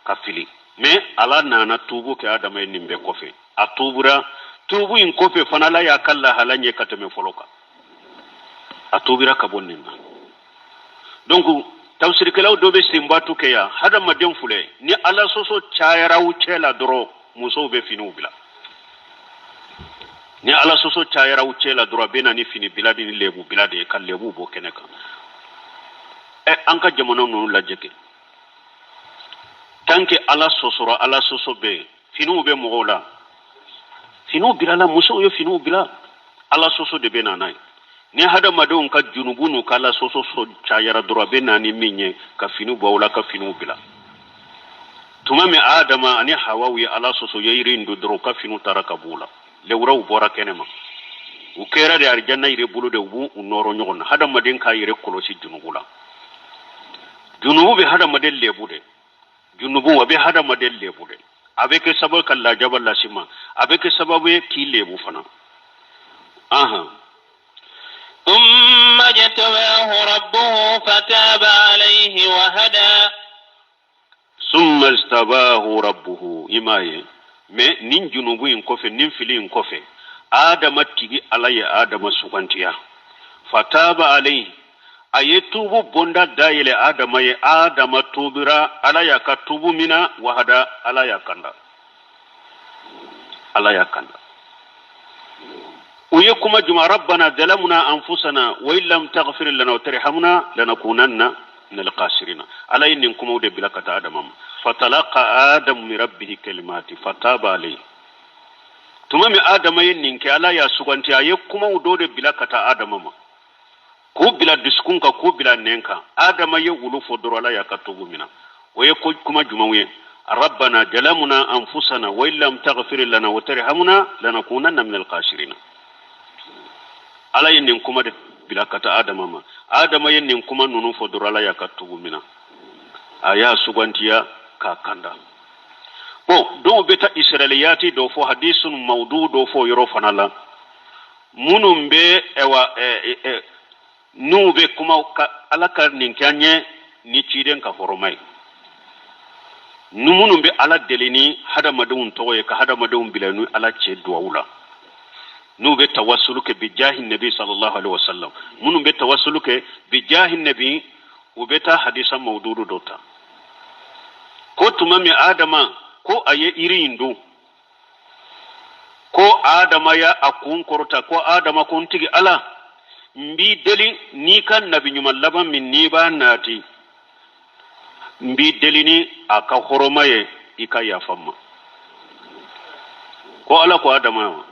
ka fili, mais Ala nana tuubu kɛ Adama ye. Nin bɛɛ kɔfɛ, a tuubura. Tuubu in kɔfɛ fana, Ala y'a ka lahala ɲɛ ka tɛmɛ fɔlɔ kan. A tuubira ka bɔ nin na. Donc tafsirikɛlaw dɔ bɛ senbatu kɛ yan: hadamaden filɛ ni Ala sɔsɔ cayara u cɛ la dɔrɔn, musow bɛ finiw bila. Ni Ala sɔsɔ cayara u cɛ la dɔrɔn, a bɛ na ni fini bila de ni lebu bila de ye, ka lebu bɔ kɛnɛ kan. Ɛ, an ka jamana ninnu lajɛ kɛ, tant que Ala sɔsɔra, Ala sɔsɔ bɛ yen, finiw bɛ mɔgɔw la. Finiw bilala, musow ye finiw bila. Ala sɔsɔ de bɛ na n'a ye. Ni hadamadenw ka junubu n'u ka ala sɔsɔ sɔ cayara dɔrɔn, a bɛ na ni min ye ka finiw bɔ aw la, ka finiw bila. Tuma min Adama ani Hawaw ye ala sɔsɔ, ye yiri in dun dɔrɔn, u ka finiw taara ka b'u la, lewuraw bɔra kɛnɛ ma. U kɛra de arijanna yiri bolo de, u b'u nɔrɔ ɲɔgɔn na. Hadamaden k'a yɛrɛ kɔlɔsi junubu la. Junubu bɛ hadamaden lebu de. Junubu a bɛ hadamaden lebu de. A bɛ kɛ sababu ka lajaba las'i ma, a bɛ kɛ sababu ye k'i lebu fana. Ahan. ثم اجتباه ربه فتاب عليه وهدى. Summa ijtabahu rabbuhu. I m'a ye, mais nin junubu in kɔfɛ, nin fili in kɔfɛ, Adama tigi Ala ye Adama sugantiya. Fataba alayhi, a ye tubu bonda dayɛlɛ Adama ye. Adama tubira, Ala y'a ka tubu mina. Wahada, Ala y'a kanda, Ala y'a kanda. U ye kuma juma: rabbana zalamna anfusana wa in lam taghfir lana wa tarhamna lanakunanna min alkhasirina. Ala ye nin kumaw de bila ka taa Adama ma. Fatalaqa Adamu min rabbihi kalimati fataba alayhi. Tuma min Adama ye nin kɛ, Ala y'a suganti. A ye kumaw dɔ de bila ka taa Adama ma, k'u bila dusukun kan, k'u bila nɛn kan. Adama ye olu fɔ dɔrɔn, Ala y'a ka tubu mina. O ye ko kuma jumɛnw ye? Rabbana jalamuna anfusana wa in lam taghfir lana wa tarhamna lanakunanna min alkhasirina. Ala ye nin kuma de bila ka taa Adama ma. Adama ye nin kuma ninnu fɔ dɔrɔn, Ala y'a ka tubu mina, a y'a sugantiya k'a kanda. Bon, dɔw bɛ taa israiliyati dɔ fɔ, hadisun mawdu dɔ fɔ yɔrɔ fana la, minnu bɛ ɛwa n'u bɛ kuma ka Ala ka nin kɛ an ye ni ciden ka hɔrɔma ye, ni minnu bɛ Ala deli ni hadamadenw tɔgɔ ye, ka hadamadenw bila ni Ala cɛ duwawu la, n'u bɛ tawasulu kɛ bijahi nabi sallallahu alaihi wasallam, minnu bɛ tawasulu kɛ bijahi nabi, u bɛ taa hadisa mawdudu dɔ ta ko tuma min Adama ko a ye yiri in dun, ko Adama y'a a kun kɔrɔta, ko Adama ko: n tigi Ala, n b'i deli n'i ka nabi ɲuman laban min n'i b'a nati, n b'i deli ni a ka hɔrɔma ye, i ka yafa n ma. Ko Ala ko Adama ma: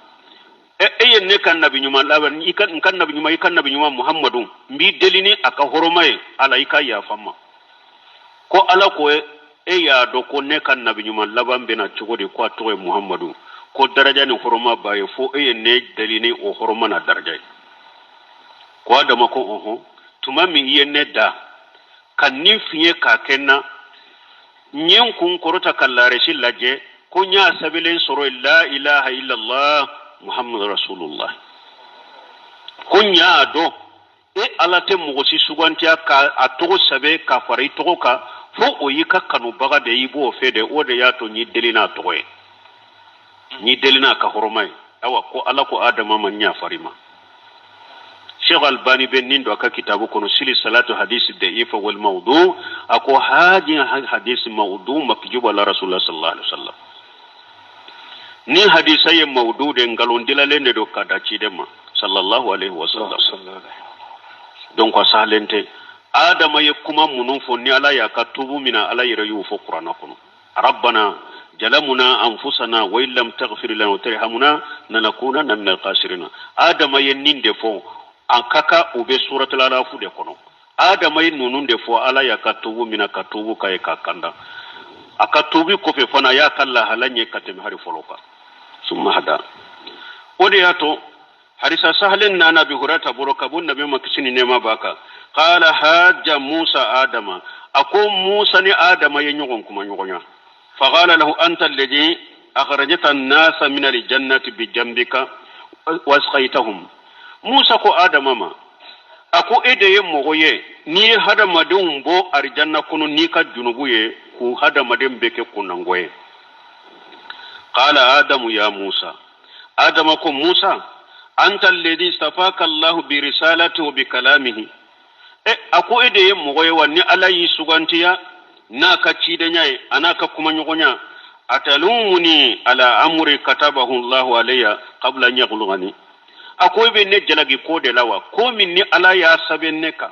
e ye ne ka nabi ɲuman laban, i ka n ka nabi ɲuman, i ka nabi ɲuman Muhammadu, n b'i deli ni a ka hɔrɔma ye, Ala, i ka yafa n ma. Ko Ala ko: e y'a dɔn ko ne ka nabi ɲuman laban bɛna cogo di, ko a tɔgɔ ye Muhammadu, ko daraja ni hɔrɔma b'a ye, fo e ye ne deli ni o hɔrɔma na daraja ye? Ko Adama ko: ɔhɔn, tuma min i ye ne da ka nin fiɲɛ k'a kɛ n na, n ye n kun kɔrɔta ka laresi lajɛ, ko n y'a sɛbɛnlen sɔrɔ yen: la ilaha illallah Muhammadu rasulullah. Ko n y'a dɔn e Ala tɛ mɔgɔ si sugantiya ka a tɔgɔ sɛbɛn ka fara i tɔgɔ kan fo o y'i ka kanubaga de ye, i b'o fɛ de. O de y'a to n y'i deli n'a tɔgɔ ye, n y'i deli n'a ka hɔrɔma ye. Awa, ko Ala ko Adama ma: n yafar'i ma. Sheikh Albani bɛ nin don a ka kitabu kɔnɔ, sili salatu hadisi da'ifa wal mawdu. A ko haji hadisi mawdu makjubu ala rasulullah sallallahu alaihi wasallam. Ni hadisa ye mawdu de, nkalon dilalen de don ka da ciden ma sallallahu alaihi wasallam. Donc a sahalen tɛ. Adama ye kuma minnu fɔ ni Ala y'a ka tubu mina, Ala yɛrɛ y'o fɔ Kuranɛ kɔnɔ: rabbana jalamuna anfusana wa in lam taghfir lana wa tarhamna lanakunanna min alkhasirina. Adama ye nin de fɔ, an ka kan o bɛ suratul Arafu de kɔnɔ. Adama ye ninnu de fɔ, Ala y'a ka tubu mina, ka tubu k'a ye, k'a kanda. A ka tubi kɔfɛ fana, a y'a ka lahala ɲɛ ka tɛmɛ hali fɔlɔ kan. Summa hada. O de y'a to hadisa sahalen nana Abi Hurata bolo ka bɔ nabi ma, kisi ni nɛɛma b'a kan. Qala hajja Musa Adama, a ko Musa ni Adama ye ɲɔgɔn kuma ɲɔgɔnya. Faqala lahu anta alladhi akhrajta an-nasa min al-jannati bi jambika wasqaytahum. Musa ko Adama ma, a ko e de ye mɔgɔ ye n'i ye hadamadenw bɔ arijanna kɔnɔ n'i ka junubu ye, k'u hadamaden bɛɛ kɛ kunnango ye. Qala Adamu ya Musa, Adama ko Musa: anta alladhi istafaka Allahu bi risalati wa bi kalamihi. E, a ko e de ye mɔgɔ ye wa ni Ala y'i sugantiya n'a ka cidenya ye, a n'a ka kumaɲɔgɔnya. Atalumuni ala amri katabahu Allahu alayya qabla an yakhluqani. A ko e bɛ ne jalaki ko de la wa, ko min ni Ala y'a sɛbɛn ne kan,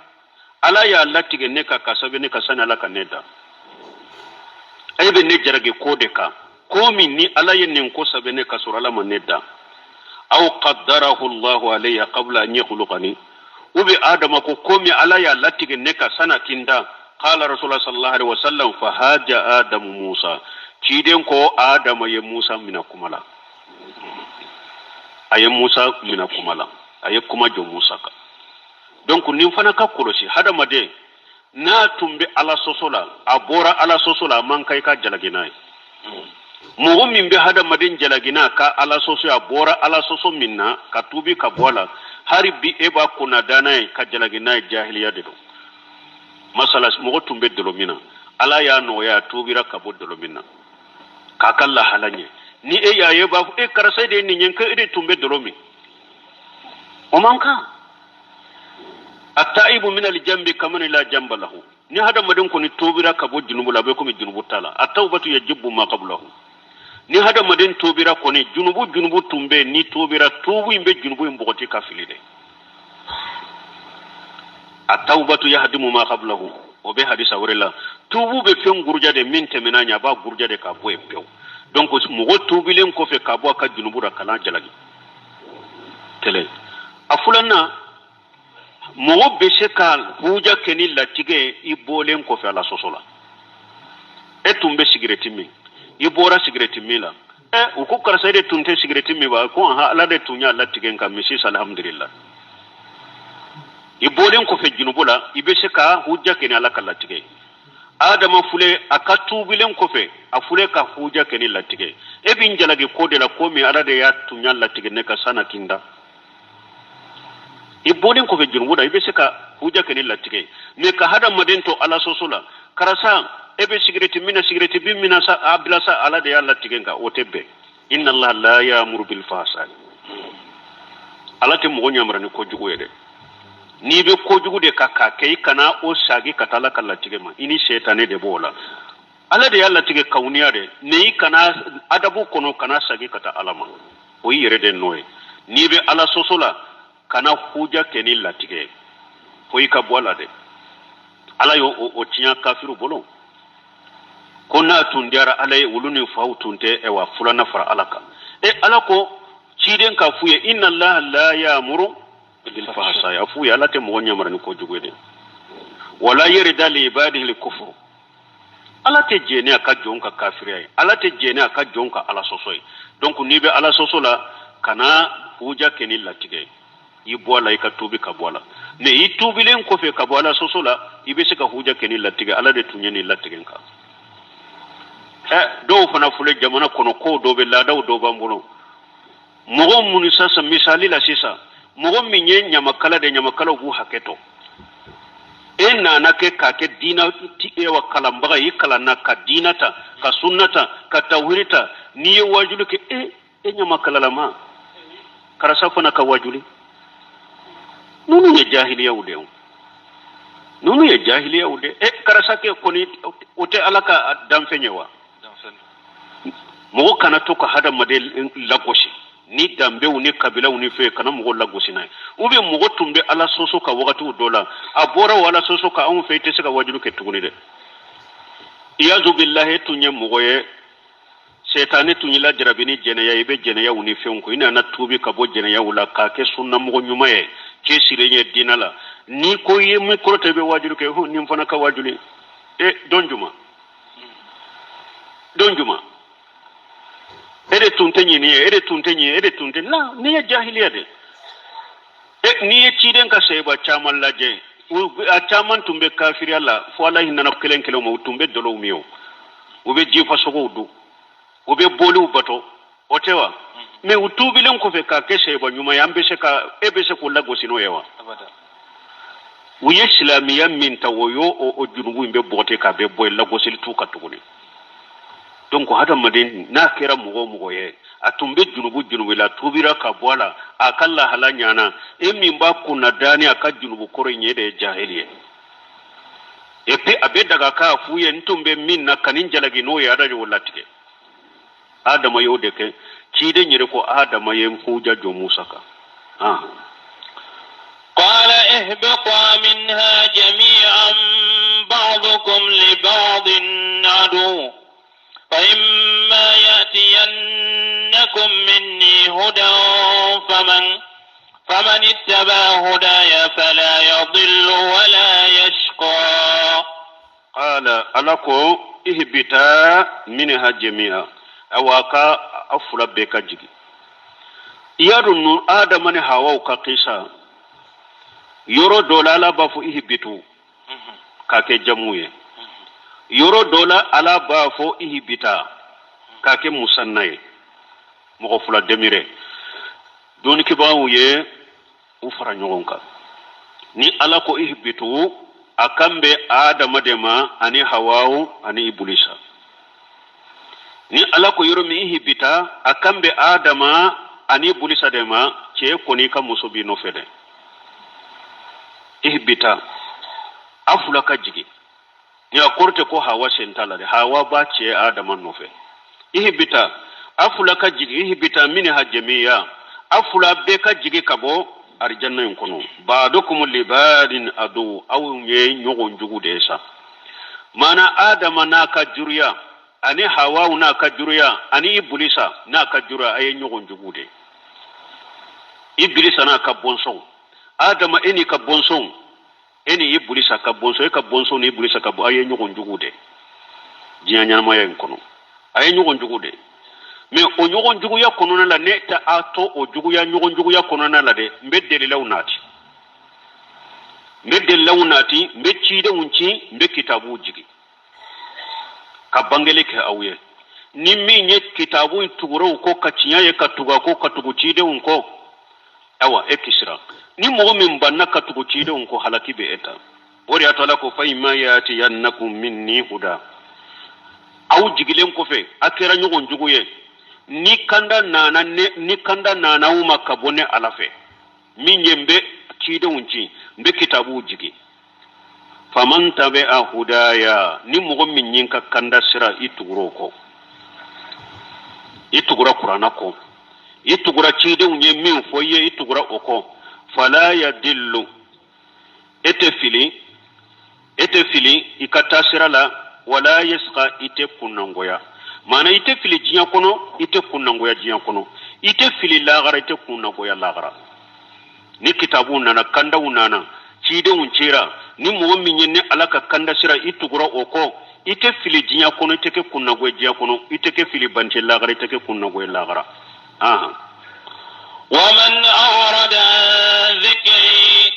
Ala y'a latigɛ ne kan ka sɛbɛn ne kan sani Ala ka ne da? E bɛ ne jalaki ko de kan, ko min ni Ala ye nin ko sɛbɛn ne ka sɔrɔ Ala ma ne da. Aw qaddarahu Allahu alayya qabla an yakhluqani, ou bien Adama ko komi Ala y'a latigɛ ne kan san'a k'i dan. Qala Rasulullah sallallahu alaihi wasallam, fa haja Adamu Musa. Ciden ko Adama ye Musa mina kuma la, a ye Musa mina kuma la, a ye kuma jɔ Musa kan. Donc nin fana ka kɔlɔsi, hadamaden n'a tun bɛ Ala sɔsɔ la, a bɔra Ala sɔsɔ la, a man kan i ka jalaki n'a ye. Mɔgɔ min bɛ hadamaden jalaki n'a ka Ala sɔsɔ, a bɔra Ala sɔsɔ min na ka tuubi ka bɔ a la, hali bi e b'a kunna da n'a ye ka jalaki n'a ye, jahiliya de don. Masala, mɔgɔ tun bɛ dɔlɔ min na, Ala y'a nɔgɔya, a tuubira ka bɔ dɔlɔ min na k'a ka lahala ɲɛ. Ni e y'a ye, b'a fɔ e karisa e de ye nin ye, ko e de tun bɛ dɔlɔ min, o man kan. Ataibu min aljambi kaman la jamba lahu. Ni hadamaden kɔni tuubira ka bɔ junubu la, a bɛ komi junubu t'a la. Atawbatu yajibu ma qablahu. Ni hadamaden tuubira kɔni, junubu junubu tun bɛ yen, ni tuubira, tuubu in bɛ junubu in bɔgɔti ka fili dɛ. Atawbatu yahdimu ma qablahu, o bɛ hadisa wɛrɛ la. Tuubu bɛ fɛn guruja de, min tɛmɛna ɲɛ, a b'a guruja de k'a bɔ yen pewu. Donc mɔgɔ tuubilen kɔfɛ ka bɔ a ka junubu la, kana jalaki. Kelen a filanan, mɔgɔ bɛ se ka huja kɛ ni latigɛ i bɔlen kɔfɛ Ala sɔsɔ la. E tun bɛ sigirɛti min, i bɔra sigirɛti min la, ɛ u ko karisa e de tun tɛ sigirɛti min wa? Ko ahan, Ala de tun y'a latigɛ n kan, mais sisan alhamdulillah. I bɔlen kɔfɛ junubu la, i bɛ se ka huja kɛ ni Ala ka latigɛ. Adama fule, a ka tuubilen kɔfɛ, a fule ka huja kɛ ni latigɛ. E bɛ n jalaki ko de la, ko min Ala de y'a tun y'a latigɛ ne kan san'a k'i da. I bɔlen kɔfɛ junubu la, i bɛ se ka huja kɛ ni latigɛ. Mais ka hadamaden to Ala sɔsɔ la, karisa e bɛ sigirɛti min na, sigirɛti bi min na sa, a bila sa, Ala de y'a latigɛ n kan, o tɛ bɛn. Inna Allah la ya'muru bil fahsai. Ala tɛ mɔgɔ yamara ni kojugu ye dɛ. N'i bɛ kojugu de ka k'a kɛ, i kana o sagi ka taa Ala ka latigɛ ma, i ni sɛtanɛ de b'o la. Ala de y'a latigɛ kawuniya dɛ, mais i kana adabu kɔnɔ, kana sagi ka taa Ala ma, o y'i yɛrɛ de nɔ ye. N'i bɛ Ala sɔsɔ la, kana huja kɛ ni latigɛ ye fo i ka bɔ a la dɛ. Ala y'o o tiɲɛ kafiru bolo ko n'a tun diyara Ala ye, olu ni faw tun tɛ ɛwa filanan fara Ala kan. E Ala ko ciden k'a f'u ye, inna allaha la ya'muru bil fahsai. A f'u ye, Ala tɛ mɔgɔ yamara ni kojugu ye dɛ. Wala yarda li ibadihi al kufru. Ala tɛ jɛn a ka jɔn ka kafiriya ye, Ala tɛ jɛn a ka jɔn ka Ala sɔsɔ ye. Donc n'i bɛ Ala sɔsɔ la, kana huja kɛ ni latigɛ ye. I bɔ a la, i ka tuubi ka bɔ a la. Mais i tuubilen kɔfɛ ka bɔ Ala sɔsɔ la, i bɛ se ka huja kɛ ni latigɛ, Ala de tun ye nin latigɛ n kan. Ɛ dɔw fana filɛ jamana kɔnɔ, kow dɔw bɛ, laadaw dɔw b'an bolo. Mɔgɔ minnu sisan, misali la sisan, mɔgɔ min ye ɲamakala de, ɲamakalaw b'u hakɛ to. E nana kɛ k'a kɛ diina wa kalanbaga, i kalanna ka diina ta, ka sunna ta, ka tawhiri ta. N'i ye wajuli kɛ, e e ɲamakalalama karisa fana ka wajuli. Ninnu ye jahiliyaw de ye, ninnu ye jahiliyaw de. E karisa kɛ kɔni, o tɛ Ala ka danfɛn ye wa? Mɔgɔ kana to ka hadamaden lagosi ni danbew ni kabilaw ni fɛn, kana mɔgɔ lagosi n'a ye. Ou bien mɔgɔ tun bɛ Ala sɔsɔ ka wagatiw dɔ la, a bɔra o Ala sɔsɔ ka anw fɛ, i tɛ se ka wajulu kɛ tuguni dɛ. Iyazu billahi, tun ye mɔgɔ ye, sɛtanɛ tun y'i lajarabi ni jɛnɛya, i bɛ jɛnɛyaw ni fɛnw kɛ, i nana tuubi ka bɔ jɛnɛyaw la k'a kɛ sunnamɔgɔ ɲuman ye, cɛsirilen ye diinɛ la. N'i ko i ye mikoro ta, i bɛ wajulu kɛ, hu nin fana ka wajuli e don juma don juma, e de tun tɛ ɲini ye, e de tun tɛ ɲini, e de tun tɛ la. Nin ye jahiliya de. E n'i ye ciden ka sahaba caman lajɛ, a caman tun bɛ kafiriya la fo Ala hinɛna kelen kelen ma. U tun bɛ dɔlɔw min, o u bɛ jifasogow dun, u bɛ boliw bato, o tɛ wa? Mais u tuubilen kɔfɛ k'a kɛ sahaba ɲuman ye, an bɛ se ka e bɛ se k'o lagosi n'o ye wa? U ye silamɛya min ta, o y'o o junubu in bɛ bɔgɔti k'a bɛɛ bɔ yen, lagosili t'u kan tuguni. Donc hadamaden n'a kɛra mɔgɔ o mɔgɔ ye, a tun bɛ junubu junubu la, tuubira ka bɔ a la, a ka lahala ɲana, e min b'a kunna dani a ka junubu kɔrɔ in ye, de ye jahili ye. Et puis a bɛ daga k'a f'u ye, n tun bɛ min na, ka nin jalaki n'o ye, Ala de y'o latigɛ. Adama y'o de kɛ. Ciden yɛrɛ ko Adama ye huja jɔ Musa kan. Ah. Qala ihbita minha jami'an ba'dukum li ba'din adu fa imma ya'tiyannakum. يأتكم مني هدى فمن اتبع هداي فلا يضل ولا يشقى. Qala, Ala ko: ihbita minha jami'a, awa ka a fula bɛɛ ka jigi. I y'a dɔn nu Adama ni Hawaw ka kisa, yɔrɔ dɔ la Ala b'a fɔ ihbitu k'a kɛ jamu ye, yɔrɔ dɔ la Ala b'a fɔ ihbita k'a kɛ musanna ye, mɔgɔ fila demirɛ. Dɔnnikɛbaaw ye u fara ɲɔgɔn kan, ni Ala ko ihbitu, a kan bɛ Adama de ma ani Hawaw ani Ibulisa. Ni Ala ko yɔrɔ min ihbita, a kan bɛ Adama ani Ibulisa de ma. Cɛ kɔni ka muso b'i nɔfɛ dɛ. Ihbita, a fula ka jigin. Ni a kɔrɔ tɛ ko Hawa sen t'a la dɛ, Hawa b'a cɛ Adama nɔfɛ. Ihbita, a fula ka jigin. Ihbita minha jamiya, a fula bɛɛ ka jigin ka bɔ arijanna in kɔnɔ. Ba'dukum libadin adu, aw ye ɲɔgɔn jugu de ye sa. Maana Adama n'a ka juruya ani Hawaw n'a ka juruya ani Ibulisa n'a ka juruya, a ye ɲɔgɔn jugu de ye. Ibulisa n'a ka bɔnsɔnw, Adama e n'i ka bɔnsɔnw, e ni Ibulisa ka bɔnsɔn, e ka bɔnsɔn ni Ibulisa ka bɔ, a ye ɲɔgɔn jugu de diɲɛ ɲɛnamaya in kɔnɔ, a ye ɲɔgɔn jugu de. Mais o ɲɔgɔn juguya kɔnɔna la, ne tɛ a to o juguya ɲɔgɔn juguya kɔnɔna la dɛ. N bɛ delilaw nati, n bɛ delilaw nati, n bɛ cidenw ci, n bɛ kitabuw jigin ka bangeli kɛ aw ye. Ni min ye kitabu in tugura o kɔ ka tiɲɛ ye, ka tugu a kɔ, ka tugu cidenw kɔ, awa e kisira. Ni mɔgɔ min banna ka tugu cidenw kɔ, halaki bɛ e ta. O de y'a to Ala ko: fa imma yatiyannakum minni huda. Aw jigilen kɔfɛ, a kɛra ɲɔgɔn jugu ye, ni kanda nana ne, ni kanda nana aw ma ka bɔ ne Ala fɛ, min ye n bɛ cidenw ci, n bɛ kitabuw jigin, faman tabi'a hudaya, ni mɔgɔ min ye n ka kanda sira, i tugura o kɔ, i tugura Kuranna kɔ, i tugura cidenw ye min fɔ i ye, i tugura o kɔ, fala yadillu, e tɛ fili, e tɛ fili i ka taasira la, wala yasqa, i tɛ kunnangoya. Maana i tɛ fili diɲɛ kɔnɔ, i tɛ kunnangoya diɲɛ kɔnɔ, i tɛ fili lagara, i tɛ kunnangoya lagara. Ni kitabuw nana, kandaw nana, cidenw cira, ni mɔgɔ min ye ne Ala ka kanda sira, i tugura o kɔ, i tɛ fili diɲɛ kɔnɔ, i tɛ kɛ kunnangoya diɲɛ kɔnɔ, i tɛ kɛ filibante lagara, i tɛ kɛ kunnangoya lagara. Ahan. Waman a'rada an dhikri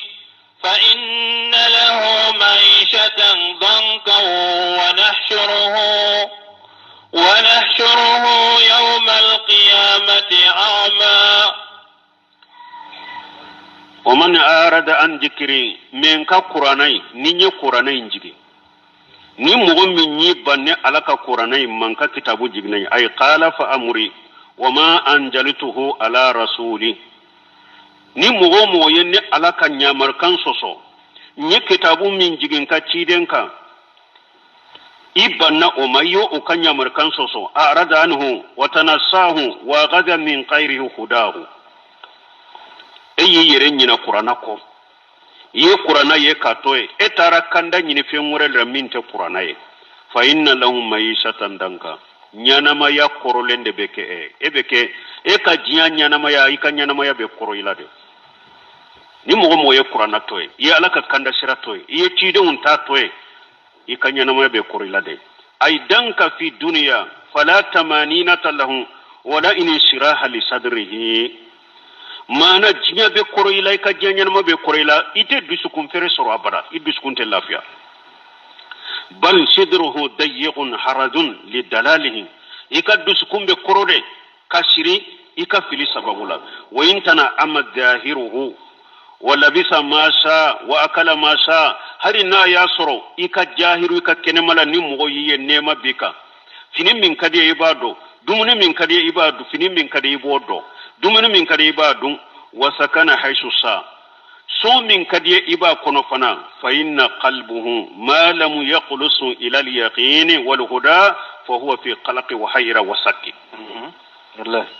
fa inna lahu ma'ishatan dankan wa nahshuruhu yawma al-qiyamati a'ma. Wa man arada an dikiri, min ka kuranɛ in, ni n ye kuranɛ in jigin, ni mɔgɔ min y'i ban ne Ala ka kuranɛ in ma, n ka kitabu jiginna ye, ay khalafa amri wa ma anjalituhu ala rasuli, ni mɔgɔ o mɔgɔ ye ne Ala ka ɲamarikan sɔsɔ, n ye kitabu min jigin ka ciden kan, i banna o ma, i y'o o ka ɲamarikan sɔsɔ, arada anhu wa tanasahu wa gada min khayrihi hudahu, e y'i yɛrɛ ɲina kuranna kɔ, i ye kuranna ye k'a to ye, e taara kanda ɲini fɛn wɛrɛ la min tɛ kuranna ye, fa inna lahu maisatan danka, ɲɛnamaya kɔrɔlen de bɛ kɛ e e bɛ kɛ e ka diɲɛ ɲɛnamaya, i ka ɲɛnamaya bɛ kɔrɔ i la de. Ni mɔgɔ mɔgɔ ye kuranna to ye, i ye Ala ka kanda sira to ye, i ye cidenw ta to ye, i ka ɲɛnamaya bɛ kɔrɔ i la dɛ. Ay danka fi duniya fala tamaninata lahu wala insiraha li sadrihi. Maana diɲɛ bɛ kɔrɔ i la, i ka diɲɛ ɲɛnama bɛ kɔrɔ i la, i tɛ dusukun fɛrɛ sɔrɔ abada, i dusukun tɛ lafiya. Bal sidruhu dayiqun harajun li dalalihi, i ka dusukun bɛ kɔrɔ de ka siri i ka fili sababu la. Wa in tana'ama zahiruhu wa labisa ma sha wa akala ma sha, hali n'a y'a sɔrɔ i ka jahiru, i ka kɛnɛma la, ni mɔgɔ y'i ye, nɛɛma b'i kan, fini min ka di i b'a don, dumuni min ka di i b'a dun, fini min ka di i b'o don, dumuni min ka di i b'a dun, wa sakana haisu sa, so min ka di i b'a kɔnɔ fana, fa inna qalbuhu ma lam yaqlusu ila al-yaqini wal huda fa huwa fi qalaqi wa hayra wa sakki.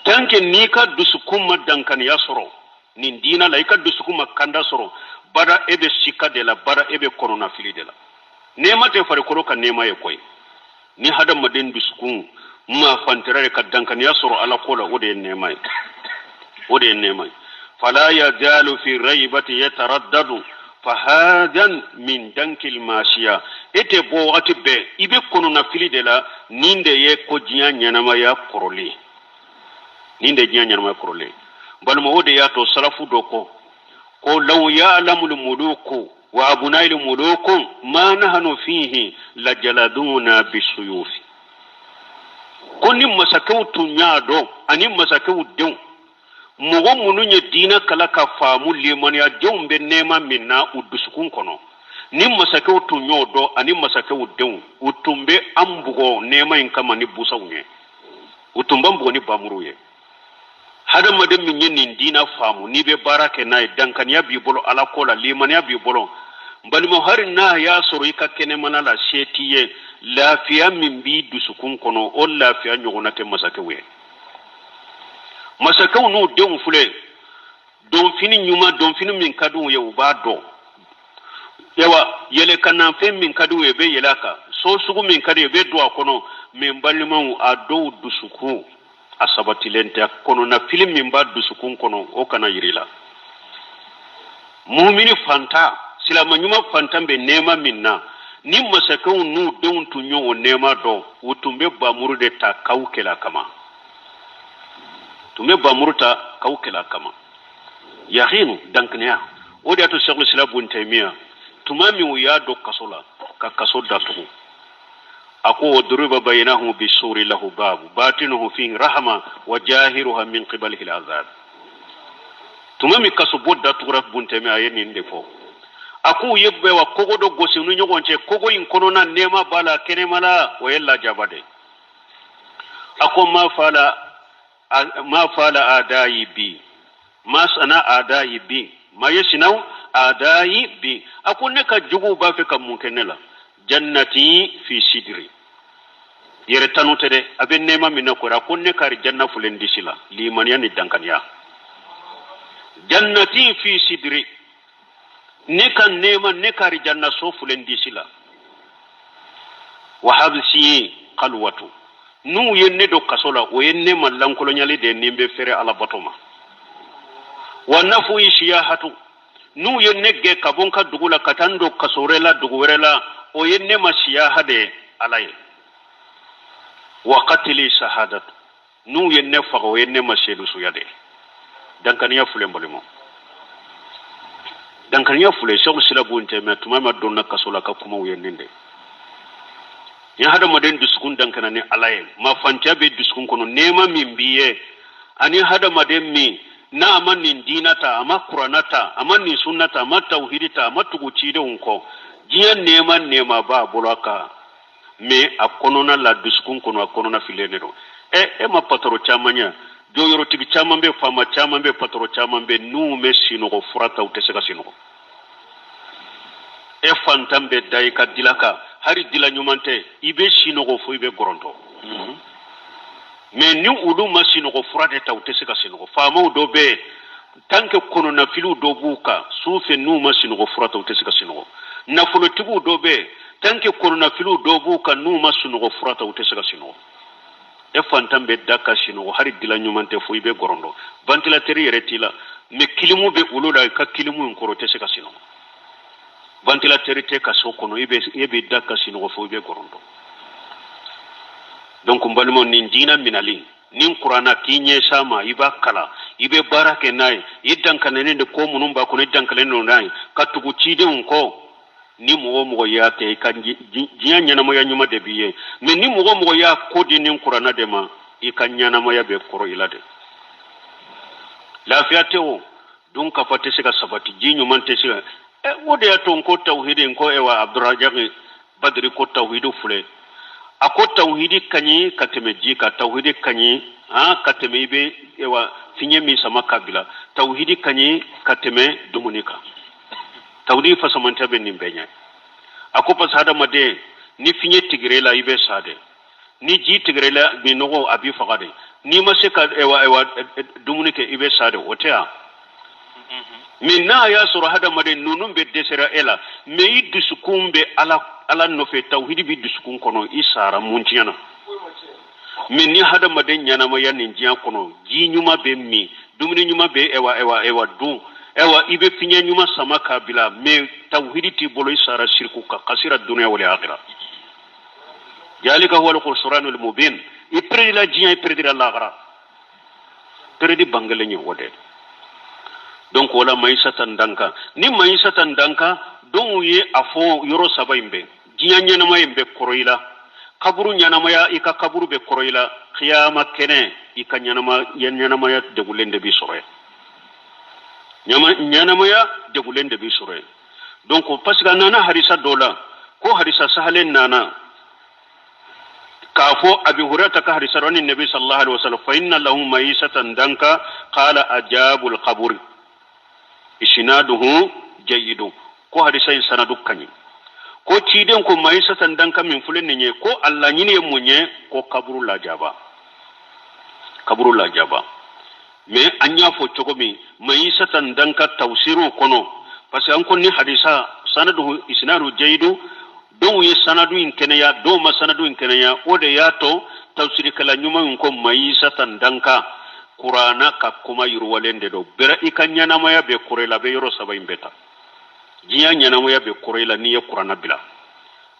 Tant que n'i ka dusukun ma dankaniya sɔrɔ nin diina la, i ka dusukun ma kanda sɔrɔ, bada e bɛ sika de la, bada e bɛ kɔnɔnafili de la. Nɛɛma tɛ farikolo ka nɛɛma ye koyi. Ni hadamaden dusukun Maa fantɛrɛ de ka dankaniya sɔrɔ Ala ko la, o de ye nɛɛma ye, o de ye nɛɛma ye. Fala yazalu fi raibati yataraddadu fahadan min dankil masiya. E tɛ bɔ wagati bɛɛ, i bɛ kɔnɔnafili de la. Nin de ye ko diɲɛ ɲɛnamaya kɔrɔlen, nin de ye diɲɛ ɲɛnamaya kɔrɔlen. Balima, o de y'a to salafu dɔ ko law ya'lamul muluku wa abunayil muluku ma nahnu fihi lajaladuna bisuyufi. Ko ni masakɛw tun y'a dɔn ani masakɛw denw, mɔgɔ minnu ye diinɛ kalan ka faamu, limaniyajɔnw bɛ nɛɛma min na u dusukun kɔnɔ, ni masakɛw tun y'o dɔn ani masakɛw denw, u tun bɛ an bugɔ nɛɛma in kama ni busanw ye, u tun b'an bugɔ ni bamuruw ye. Hadamaden min ye nin diina faamu, n'i bɛ baara kɛ n'a ye, dankaniya b'i bolo Ala ko la, limaniya b'i bolo. N balima, hali n'a y'a sɔrɔ i ka kɛnɛmana la se t'i ye, lafiya min b'i dusukun kɔnɔ, o lafiya ɲɔgɔnna tɛ masakɛw ye. Masakɛw n'u denw filɛ, donfini ɲuman, donfini min ka di u ye, u b'a don. Yawa, yɛlɛkanafɛn min ka di u ye, u bɛ yɛlɛ a kan. So sugu min ka di u ye, u bɛ don a kɔnɔ. Mɛ n balimaw, a dɔw dusukun a sabatilen tɛ. Kɔnɔnafili min b'a dusukun kɔnɔ, o kana yir'i la. Mumini fantan, silama ɲuman fantan bɛ nɛɛma min na, ni masakɛw n'u denw tun ye o nɛɛma dɔn, u tun bɛ bamuru de ta k'aw kɛlɛ a kama, tun bɛ bamuru ta k'aw kɛlɛ a kama. Yakinu, dankɛnɛya. O de y'a to Sɛkul Islam Bun Taymiya, tuma min u y'a don kaso la, ka kaso datugu, a ko wa duriba bainahum bisuri lahu babu batinuhu fihi rahama wa jahiruha min qibalihi alazab. Tuma min kasobon datugura, Bun Taymiya a ye nin de fɔ. A ko u ye bɛɛ wa kogo dɔ gosi u ni ɲɔgɔn cɛ, kogo in kɔnɔna nɛɛma b'a la, kɛnɛma la o ye lajaba de. A ko ma fala ma fala adayi bi ma sana adayi bi ma yasnau adayi bi. A ko ne ka juguw b'a fɛ ka mun kɛ ne la? Jannati fi sidiri. Yɛrɛ tanu tɛ dɛ, a bɛ nɛɛma min na kɔrɔ. A ko ne ka janna filɛ n disi la, limaniya ni dankaniya. Jannati fi sidiri, ne ka nɛɛma, ne ka janna so filɛ n disi la. Wa habsi kalwatu, n'u ye ne don kaso la, o ye ne ma lankolonyali de ye, ni n bɛ fɛrɛ Ala bato ma. Wa nafuyi siyahatu, n'u ye ne gɛn ka bɔ n ka dugu la ka taa n don kaso wɛrɛ la, dugu wɛrɛ la, o ye ne ma siyaha de ye Ala ye. Wa katili sahadatu, n'u ye ne faga, o ye ne ma sedusuya de ye. Dankaniya filɛ, n balimaw, dankaniya filɛ. Sɛku Sila Bun Taymiya, tuma min donna kaso la, ka kumaw ye nin de ni hadamaden dusukun dankana ni Ala ye, mafantiya bɛ dusukun kɔnɔ, nɛɛma min b'i ye, ani hadamaden min n'a ma nin diina ta, a ma Kurana ta, a ma nin sunna ta, a ma tawhidi ta, a ma tugu cidenw kɔ, diɲɛ nɛɛma nɛɛma b'a bolo a kan, mɛ a kɔnɔna la, dusukun kɔnɔ, a kɔnɔna fililen de don. Ɛ, e ma patɔrɔn caman ye, jɔyɔrɔtigi caman bɛ, faama caman bɛ, patɔrɔn caman bɛ, n'u ma sinɔgɔ fura ta, u tɛ se ka sinɔgɔ. E fantan bɛ da i ka dila kan, hali dila ɲuman tɛ, i bɛ sinɔgɔ fo i bɛ gɔrɔntɔ. Mɛ ni olu ma sinɔgɔ fura de ta, u tɛ se ka sinɔgɔ. Faamaw dɔ bɛ yen, tant que kɔnɔnafiliw dɔ b'u kan su fɛ, n'u ma sinɔgɔ fura ta, u tɛ se ka sinɔgɔ. Nafolotigiw dɔ bɛ yen, tant que kɔnɔnafiliw dɔ b'u kan, n'u ma sunɔgɔ fura ta, u tɛ se ka sinɔgɔ. E fantan bɛ da ka sinɔgɔ, hali dila ɲuman tɛ, fo i bɛ gɔrɔndɔ, ventilateur yɛrɛ t'i la, mɛ kilimu bɛ olu la, i ka kilimu in kɔrɔ, tɛ se ka sinɔgɔ. Ventilateur tɛ ka so kɔnɔ, e bɛ da ka sinɔgɔ fo i bɛ gɔrɔndɔ. Donc n balimaw, nin diinɛ minɛli ni Kuranna, k'i ɲɛsin a ma, i b'a kalan, i bɛ baara kɛ n'a ye, i dankaninen de ko minnu b'a kɔnɔ, i dankanen don n'a ye, ka tugu cidenw kɔ. Ni mɔgɔ o mɔgɔ y'a kɛ, i ka diɲɛ ɲɛnamaya ɲuman de b'i ye. Mɛ ni mɔgɔ o mɔgɔ y'a ko di ni Kuranna de ma, i ka ɲɛnamaya bɛ kɔrɔ i la de. Lafiya tɛ o dun, kafa tɛ se ka sabati, ji ɲuman tɛ se ka. O de y'a to n ko tawhidi, n ko ewa Abdurajaki Badiri ko tawhidi filɛ. A ko tawhidi ka ɲi ka tɛmɛ ji kan, tawhidi ka ɲi han ka tɛmɛ i bɛ ewa fiɲɛ min sama ka bila, tawhidi ka ɲi ka tɛmɛ dumuni kan. Tawhidi fasamantɛ bɛ nin bɛɛ ɲɛ. A ko parce que hadamaden, ni fiɲɛ tigɛr'e la, i bɛ sa de. Ni ji tigɛr'e la, minnɔgɔ a b'i faga de. N'i ma se ka ewa ewa dumuni kɛ, i bɛ sa de, o tɛ yan? Mɛ n'a y'a sɔrɔ hadamaden ninnu bɛ dɛsɛra e la, mɛ i dusukun bɛ Ala nɔfɛ, tawhidi b'i dusukun kɔnɔ, i sara mun tiɲɛna? Mais ni hadamaden ɲɛnamaya nin diɲɛ kɔnɔ, ji ɲuman bɛ min, dumuni ɲuman bɛ ɛwa ɛwa ɛwa dun, ɛwa i bɛ fiɲɛ ɲuman sama k'a bila, mais tawhidi t'i bolo, i sara siriku kan, kasira dunuya wal akhira. Jalika huwa al-khusranul mubin. I peredila diɲɛ, i peredila lahara, peredi bangelen ye o de. Donc wala maïsatan danka, ni maïsatan danka dɔw ye a fɔ yɔrɔ saba in bɛɛ: diɲɛ ɲɛnamaya in bɛ kɔrɔ i la, kaburu ɲɛnamaya, i ka kaburu bɛ kɔrɔ i la, kiyama kɛnɛ, i ka ɲɛnamaya degulen de b'i sɔrɔ yen, ɲɛnamaya degulen de b'i sɔrɔ yen. Donc parce que a nana hadisa dɔ la, ko hadisa sahalen nana k'a fɔ Abi Hurairata ka hadisa rɔ ni Nabi sallallahu alaihi wasallam, fa inna lahum maisatan danka, qala ajabul qabri isnaduhu jayyidun. Ko hadisa in sanadu ka ɲi. Ko ciden ko maisatan danka min filɛ nin ye, ko a laɲini ye mun ye? Ko kaburu lajaba, kaburu lajaba. Mais an y'a fɔ cogo min, maisatan danka tawsiriw kɔnɔ, parce que an ko ni hadisa sanadu isnadu jayidu, dɔw ye sanadu in kɛnɛya, dɔw ma sanadu in kɛnɛya. O de y'a to tafsirikɛla ɲuman ko maisatan danka, Kurana ka kuma yiriwalen de don. Bɛrɛ i ka ɲɛnamaya bɛ kɔrɔ i la, a bɛ yɔrɔ saba in bɛɛ ta. Diɲɛ ɲɛnamaya bɛ kɔrɔ i la n'i ye Kurana bila,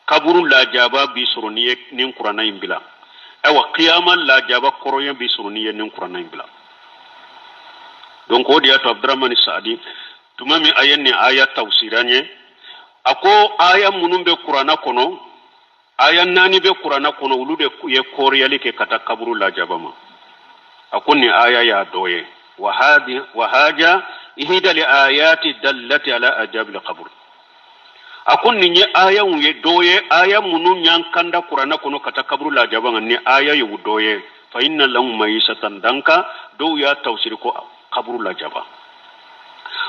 kaburu lajaba b'i sɔrɔ n'i ye nin Kurana in bila, ayiwa kiyama lajaba kɔrɔya b'i sɔrɔ n'i ye nin Kurana in bila. Donc o de y'a to Abdurahmani Saadi, tuma min a ye nin aya tafsira ye, a ko aya minnu bɛ Kurana kɔnɔ, aya naani bɛ Kurana kɔnɔ, olu de ye kɔriyali kɛ ka taa kaburu lajaba ma. A ko nin aya y'a dɔ ye, wa haja ihida li ayati dallati ala ajabil qabr. A ko nin ye ayaw ye, dɔ ye aya minnu y'an kanda Kurana kɔnɔ ka taa kaburu lajaba ma, ni aya ye o dɔ ye. Fa inna lahum maisatan danka, dɔw y'a tafsiri ko kaburu lajaba.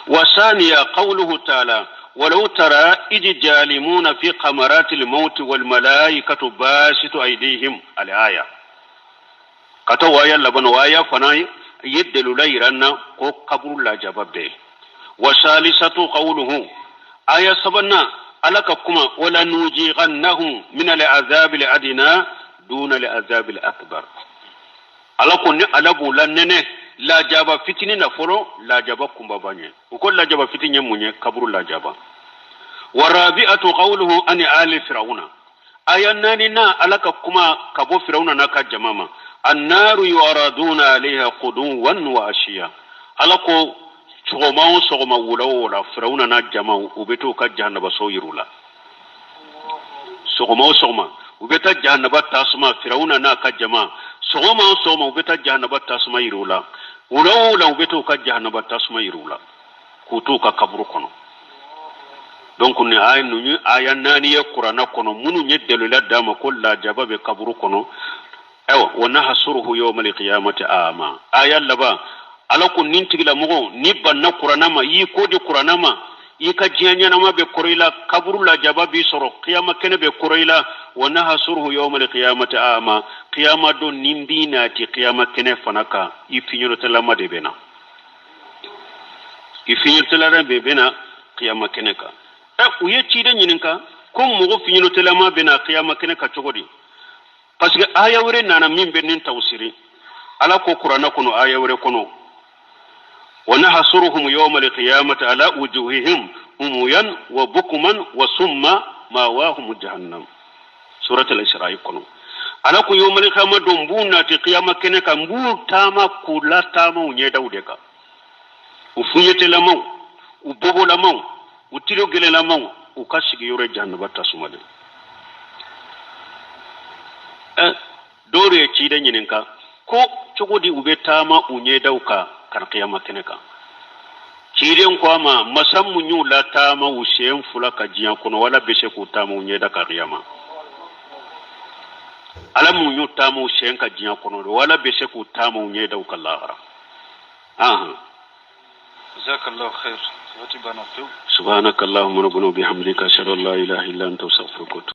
Wa saniya qawluhu ta'ala walau tara idi jalimuna fi qamarati al-maut wal malaikatu basitu aydihim al aya. Ka taa aya laban, o aya fana ye delula yira n na ko kaburu lajaba bɛɛ. Wa salisatu qawluhu, aya sabanan, Ala ka kuma wala nujiqannahum min al-azabi al-adna duna al-azabi al-akbar. Ala ko ni Ala b'u la nɛnɛ lajaba fitinin na fɔlɔ, lajaba kunbaba ɲɛ. U ko lajaba fitinin ye mun ye? Kaburu lajaba. Wa rabi'atu qawluhu ani ali firawuna, aya naani na, Ala ka kuma ka bɔ Firawuna n'a ka jama ma, annaru yuraduna alayha quduwan wa ashiya. Ala ko sɔgɔma o sɔgɔma, wula o wula, Firawuna n'a jama, u bɛ t'u ka jahanabaso yir'u la. Sɔgɔma o sɔgɔma, u bɛ taa jahanaba tasuma, Firawuna n'a ka jama, sɔgɔma o sɔgɔma, u bɛ taa jahanaba tasuma yir'u la, wula o wula, u bɛ t'u ka jahanaba tasuma yir'u la k'u t'u ka kaburu kɔnɔ. Donc ni aya ninnu ye aya naani ye Kuranna kɔnɔ minnu ye dalila d'a ma ko lajaba bɛ kaburu kɔnɔ. Ayiwa, wa nahsuruhu yawmal qiyamati ama, aya laban, Ala ko nin tigilamɔgɔ ni banna Kuranna ma, y'i ko di Kuranna ma, i ka diɲɛ ɲɛnama bɛ kɔrɔ i la, kaburu lajaba b'i sɔrɔ, kiyama kɛnɛ bɛ kɔrɔ i la. Wa nahsuruhu yawmal qiyamati ama, kiyama don ni b'i nati kiyama kɛnɛ fana kan, i fiɲɛtɔlama de bɛ na, i fiɲɛtɔlama de bɛ na kiyama kɛnɛ kan. Ɛ, u ye ciden ɲininka ko mɔgɔ fiɲɛtɔlama bɛ na kiyama kɛnɛ kan cogo di? Parce que aya wɛrɛ nana min bɛ nin tawsiri. Ala ko Kuranɛ kɔnɔ aya wɛrɛ kɔnɔ, wa nahsuruhum yawma alqiyamati ala wujuhihim umuyan wa bukuman wa summa mawahum jahannam, surat al-Isra'i kɔnɔ. Ala ko yawma alqiyama don, n b'u nati qiyama kɛnɛ kan, n b'u taama k'u lataama u ɲɛdaw de kan, u fuɲɛtɛlamaw, u bobolamaw, u tilo gɛlɛlamaw, u ka sigiyɔrɔ ye jahanaba tasuma de. Ɛ, dɔw de ye ciden ɲininka ko cogo di u bɛ taama u ɲɛdaw kan ka na kiyama kɛnɛ kan? Ciden ko a ma, masa mun y'u la taama u sen fila ka diɲɛ kɔnɔ, wala bɛ se k'u taama u ɲɛda kan kiyama. Ala mun y'u taama u sen ka diɲɛ kɔnɔ, wala bɛ se k'u taama u ɲɛdaw kan lahara. Ahan. Jazakallahu khair. Waati banna pewu. Subhanaka allahumma rabbana wa bihamdika, ashhadu an la ilaha illa anta, astaghfiruka wa atubu.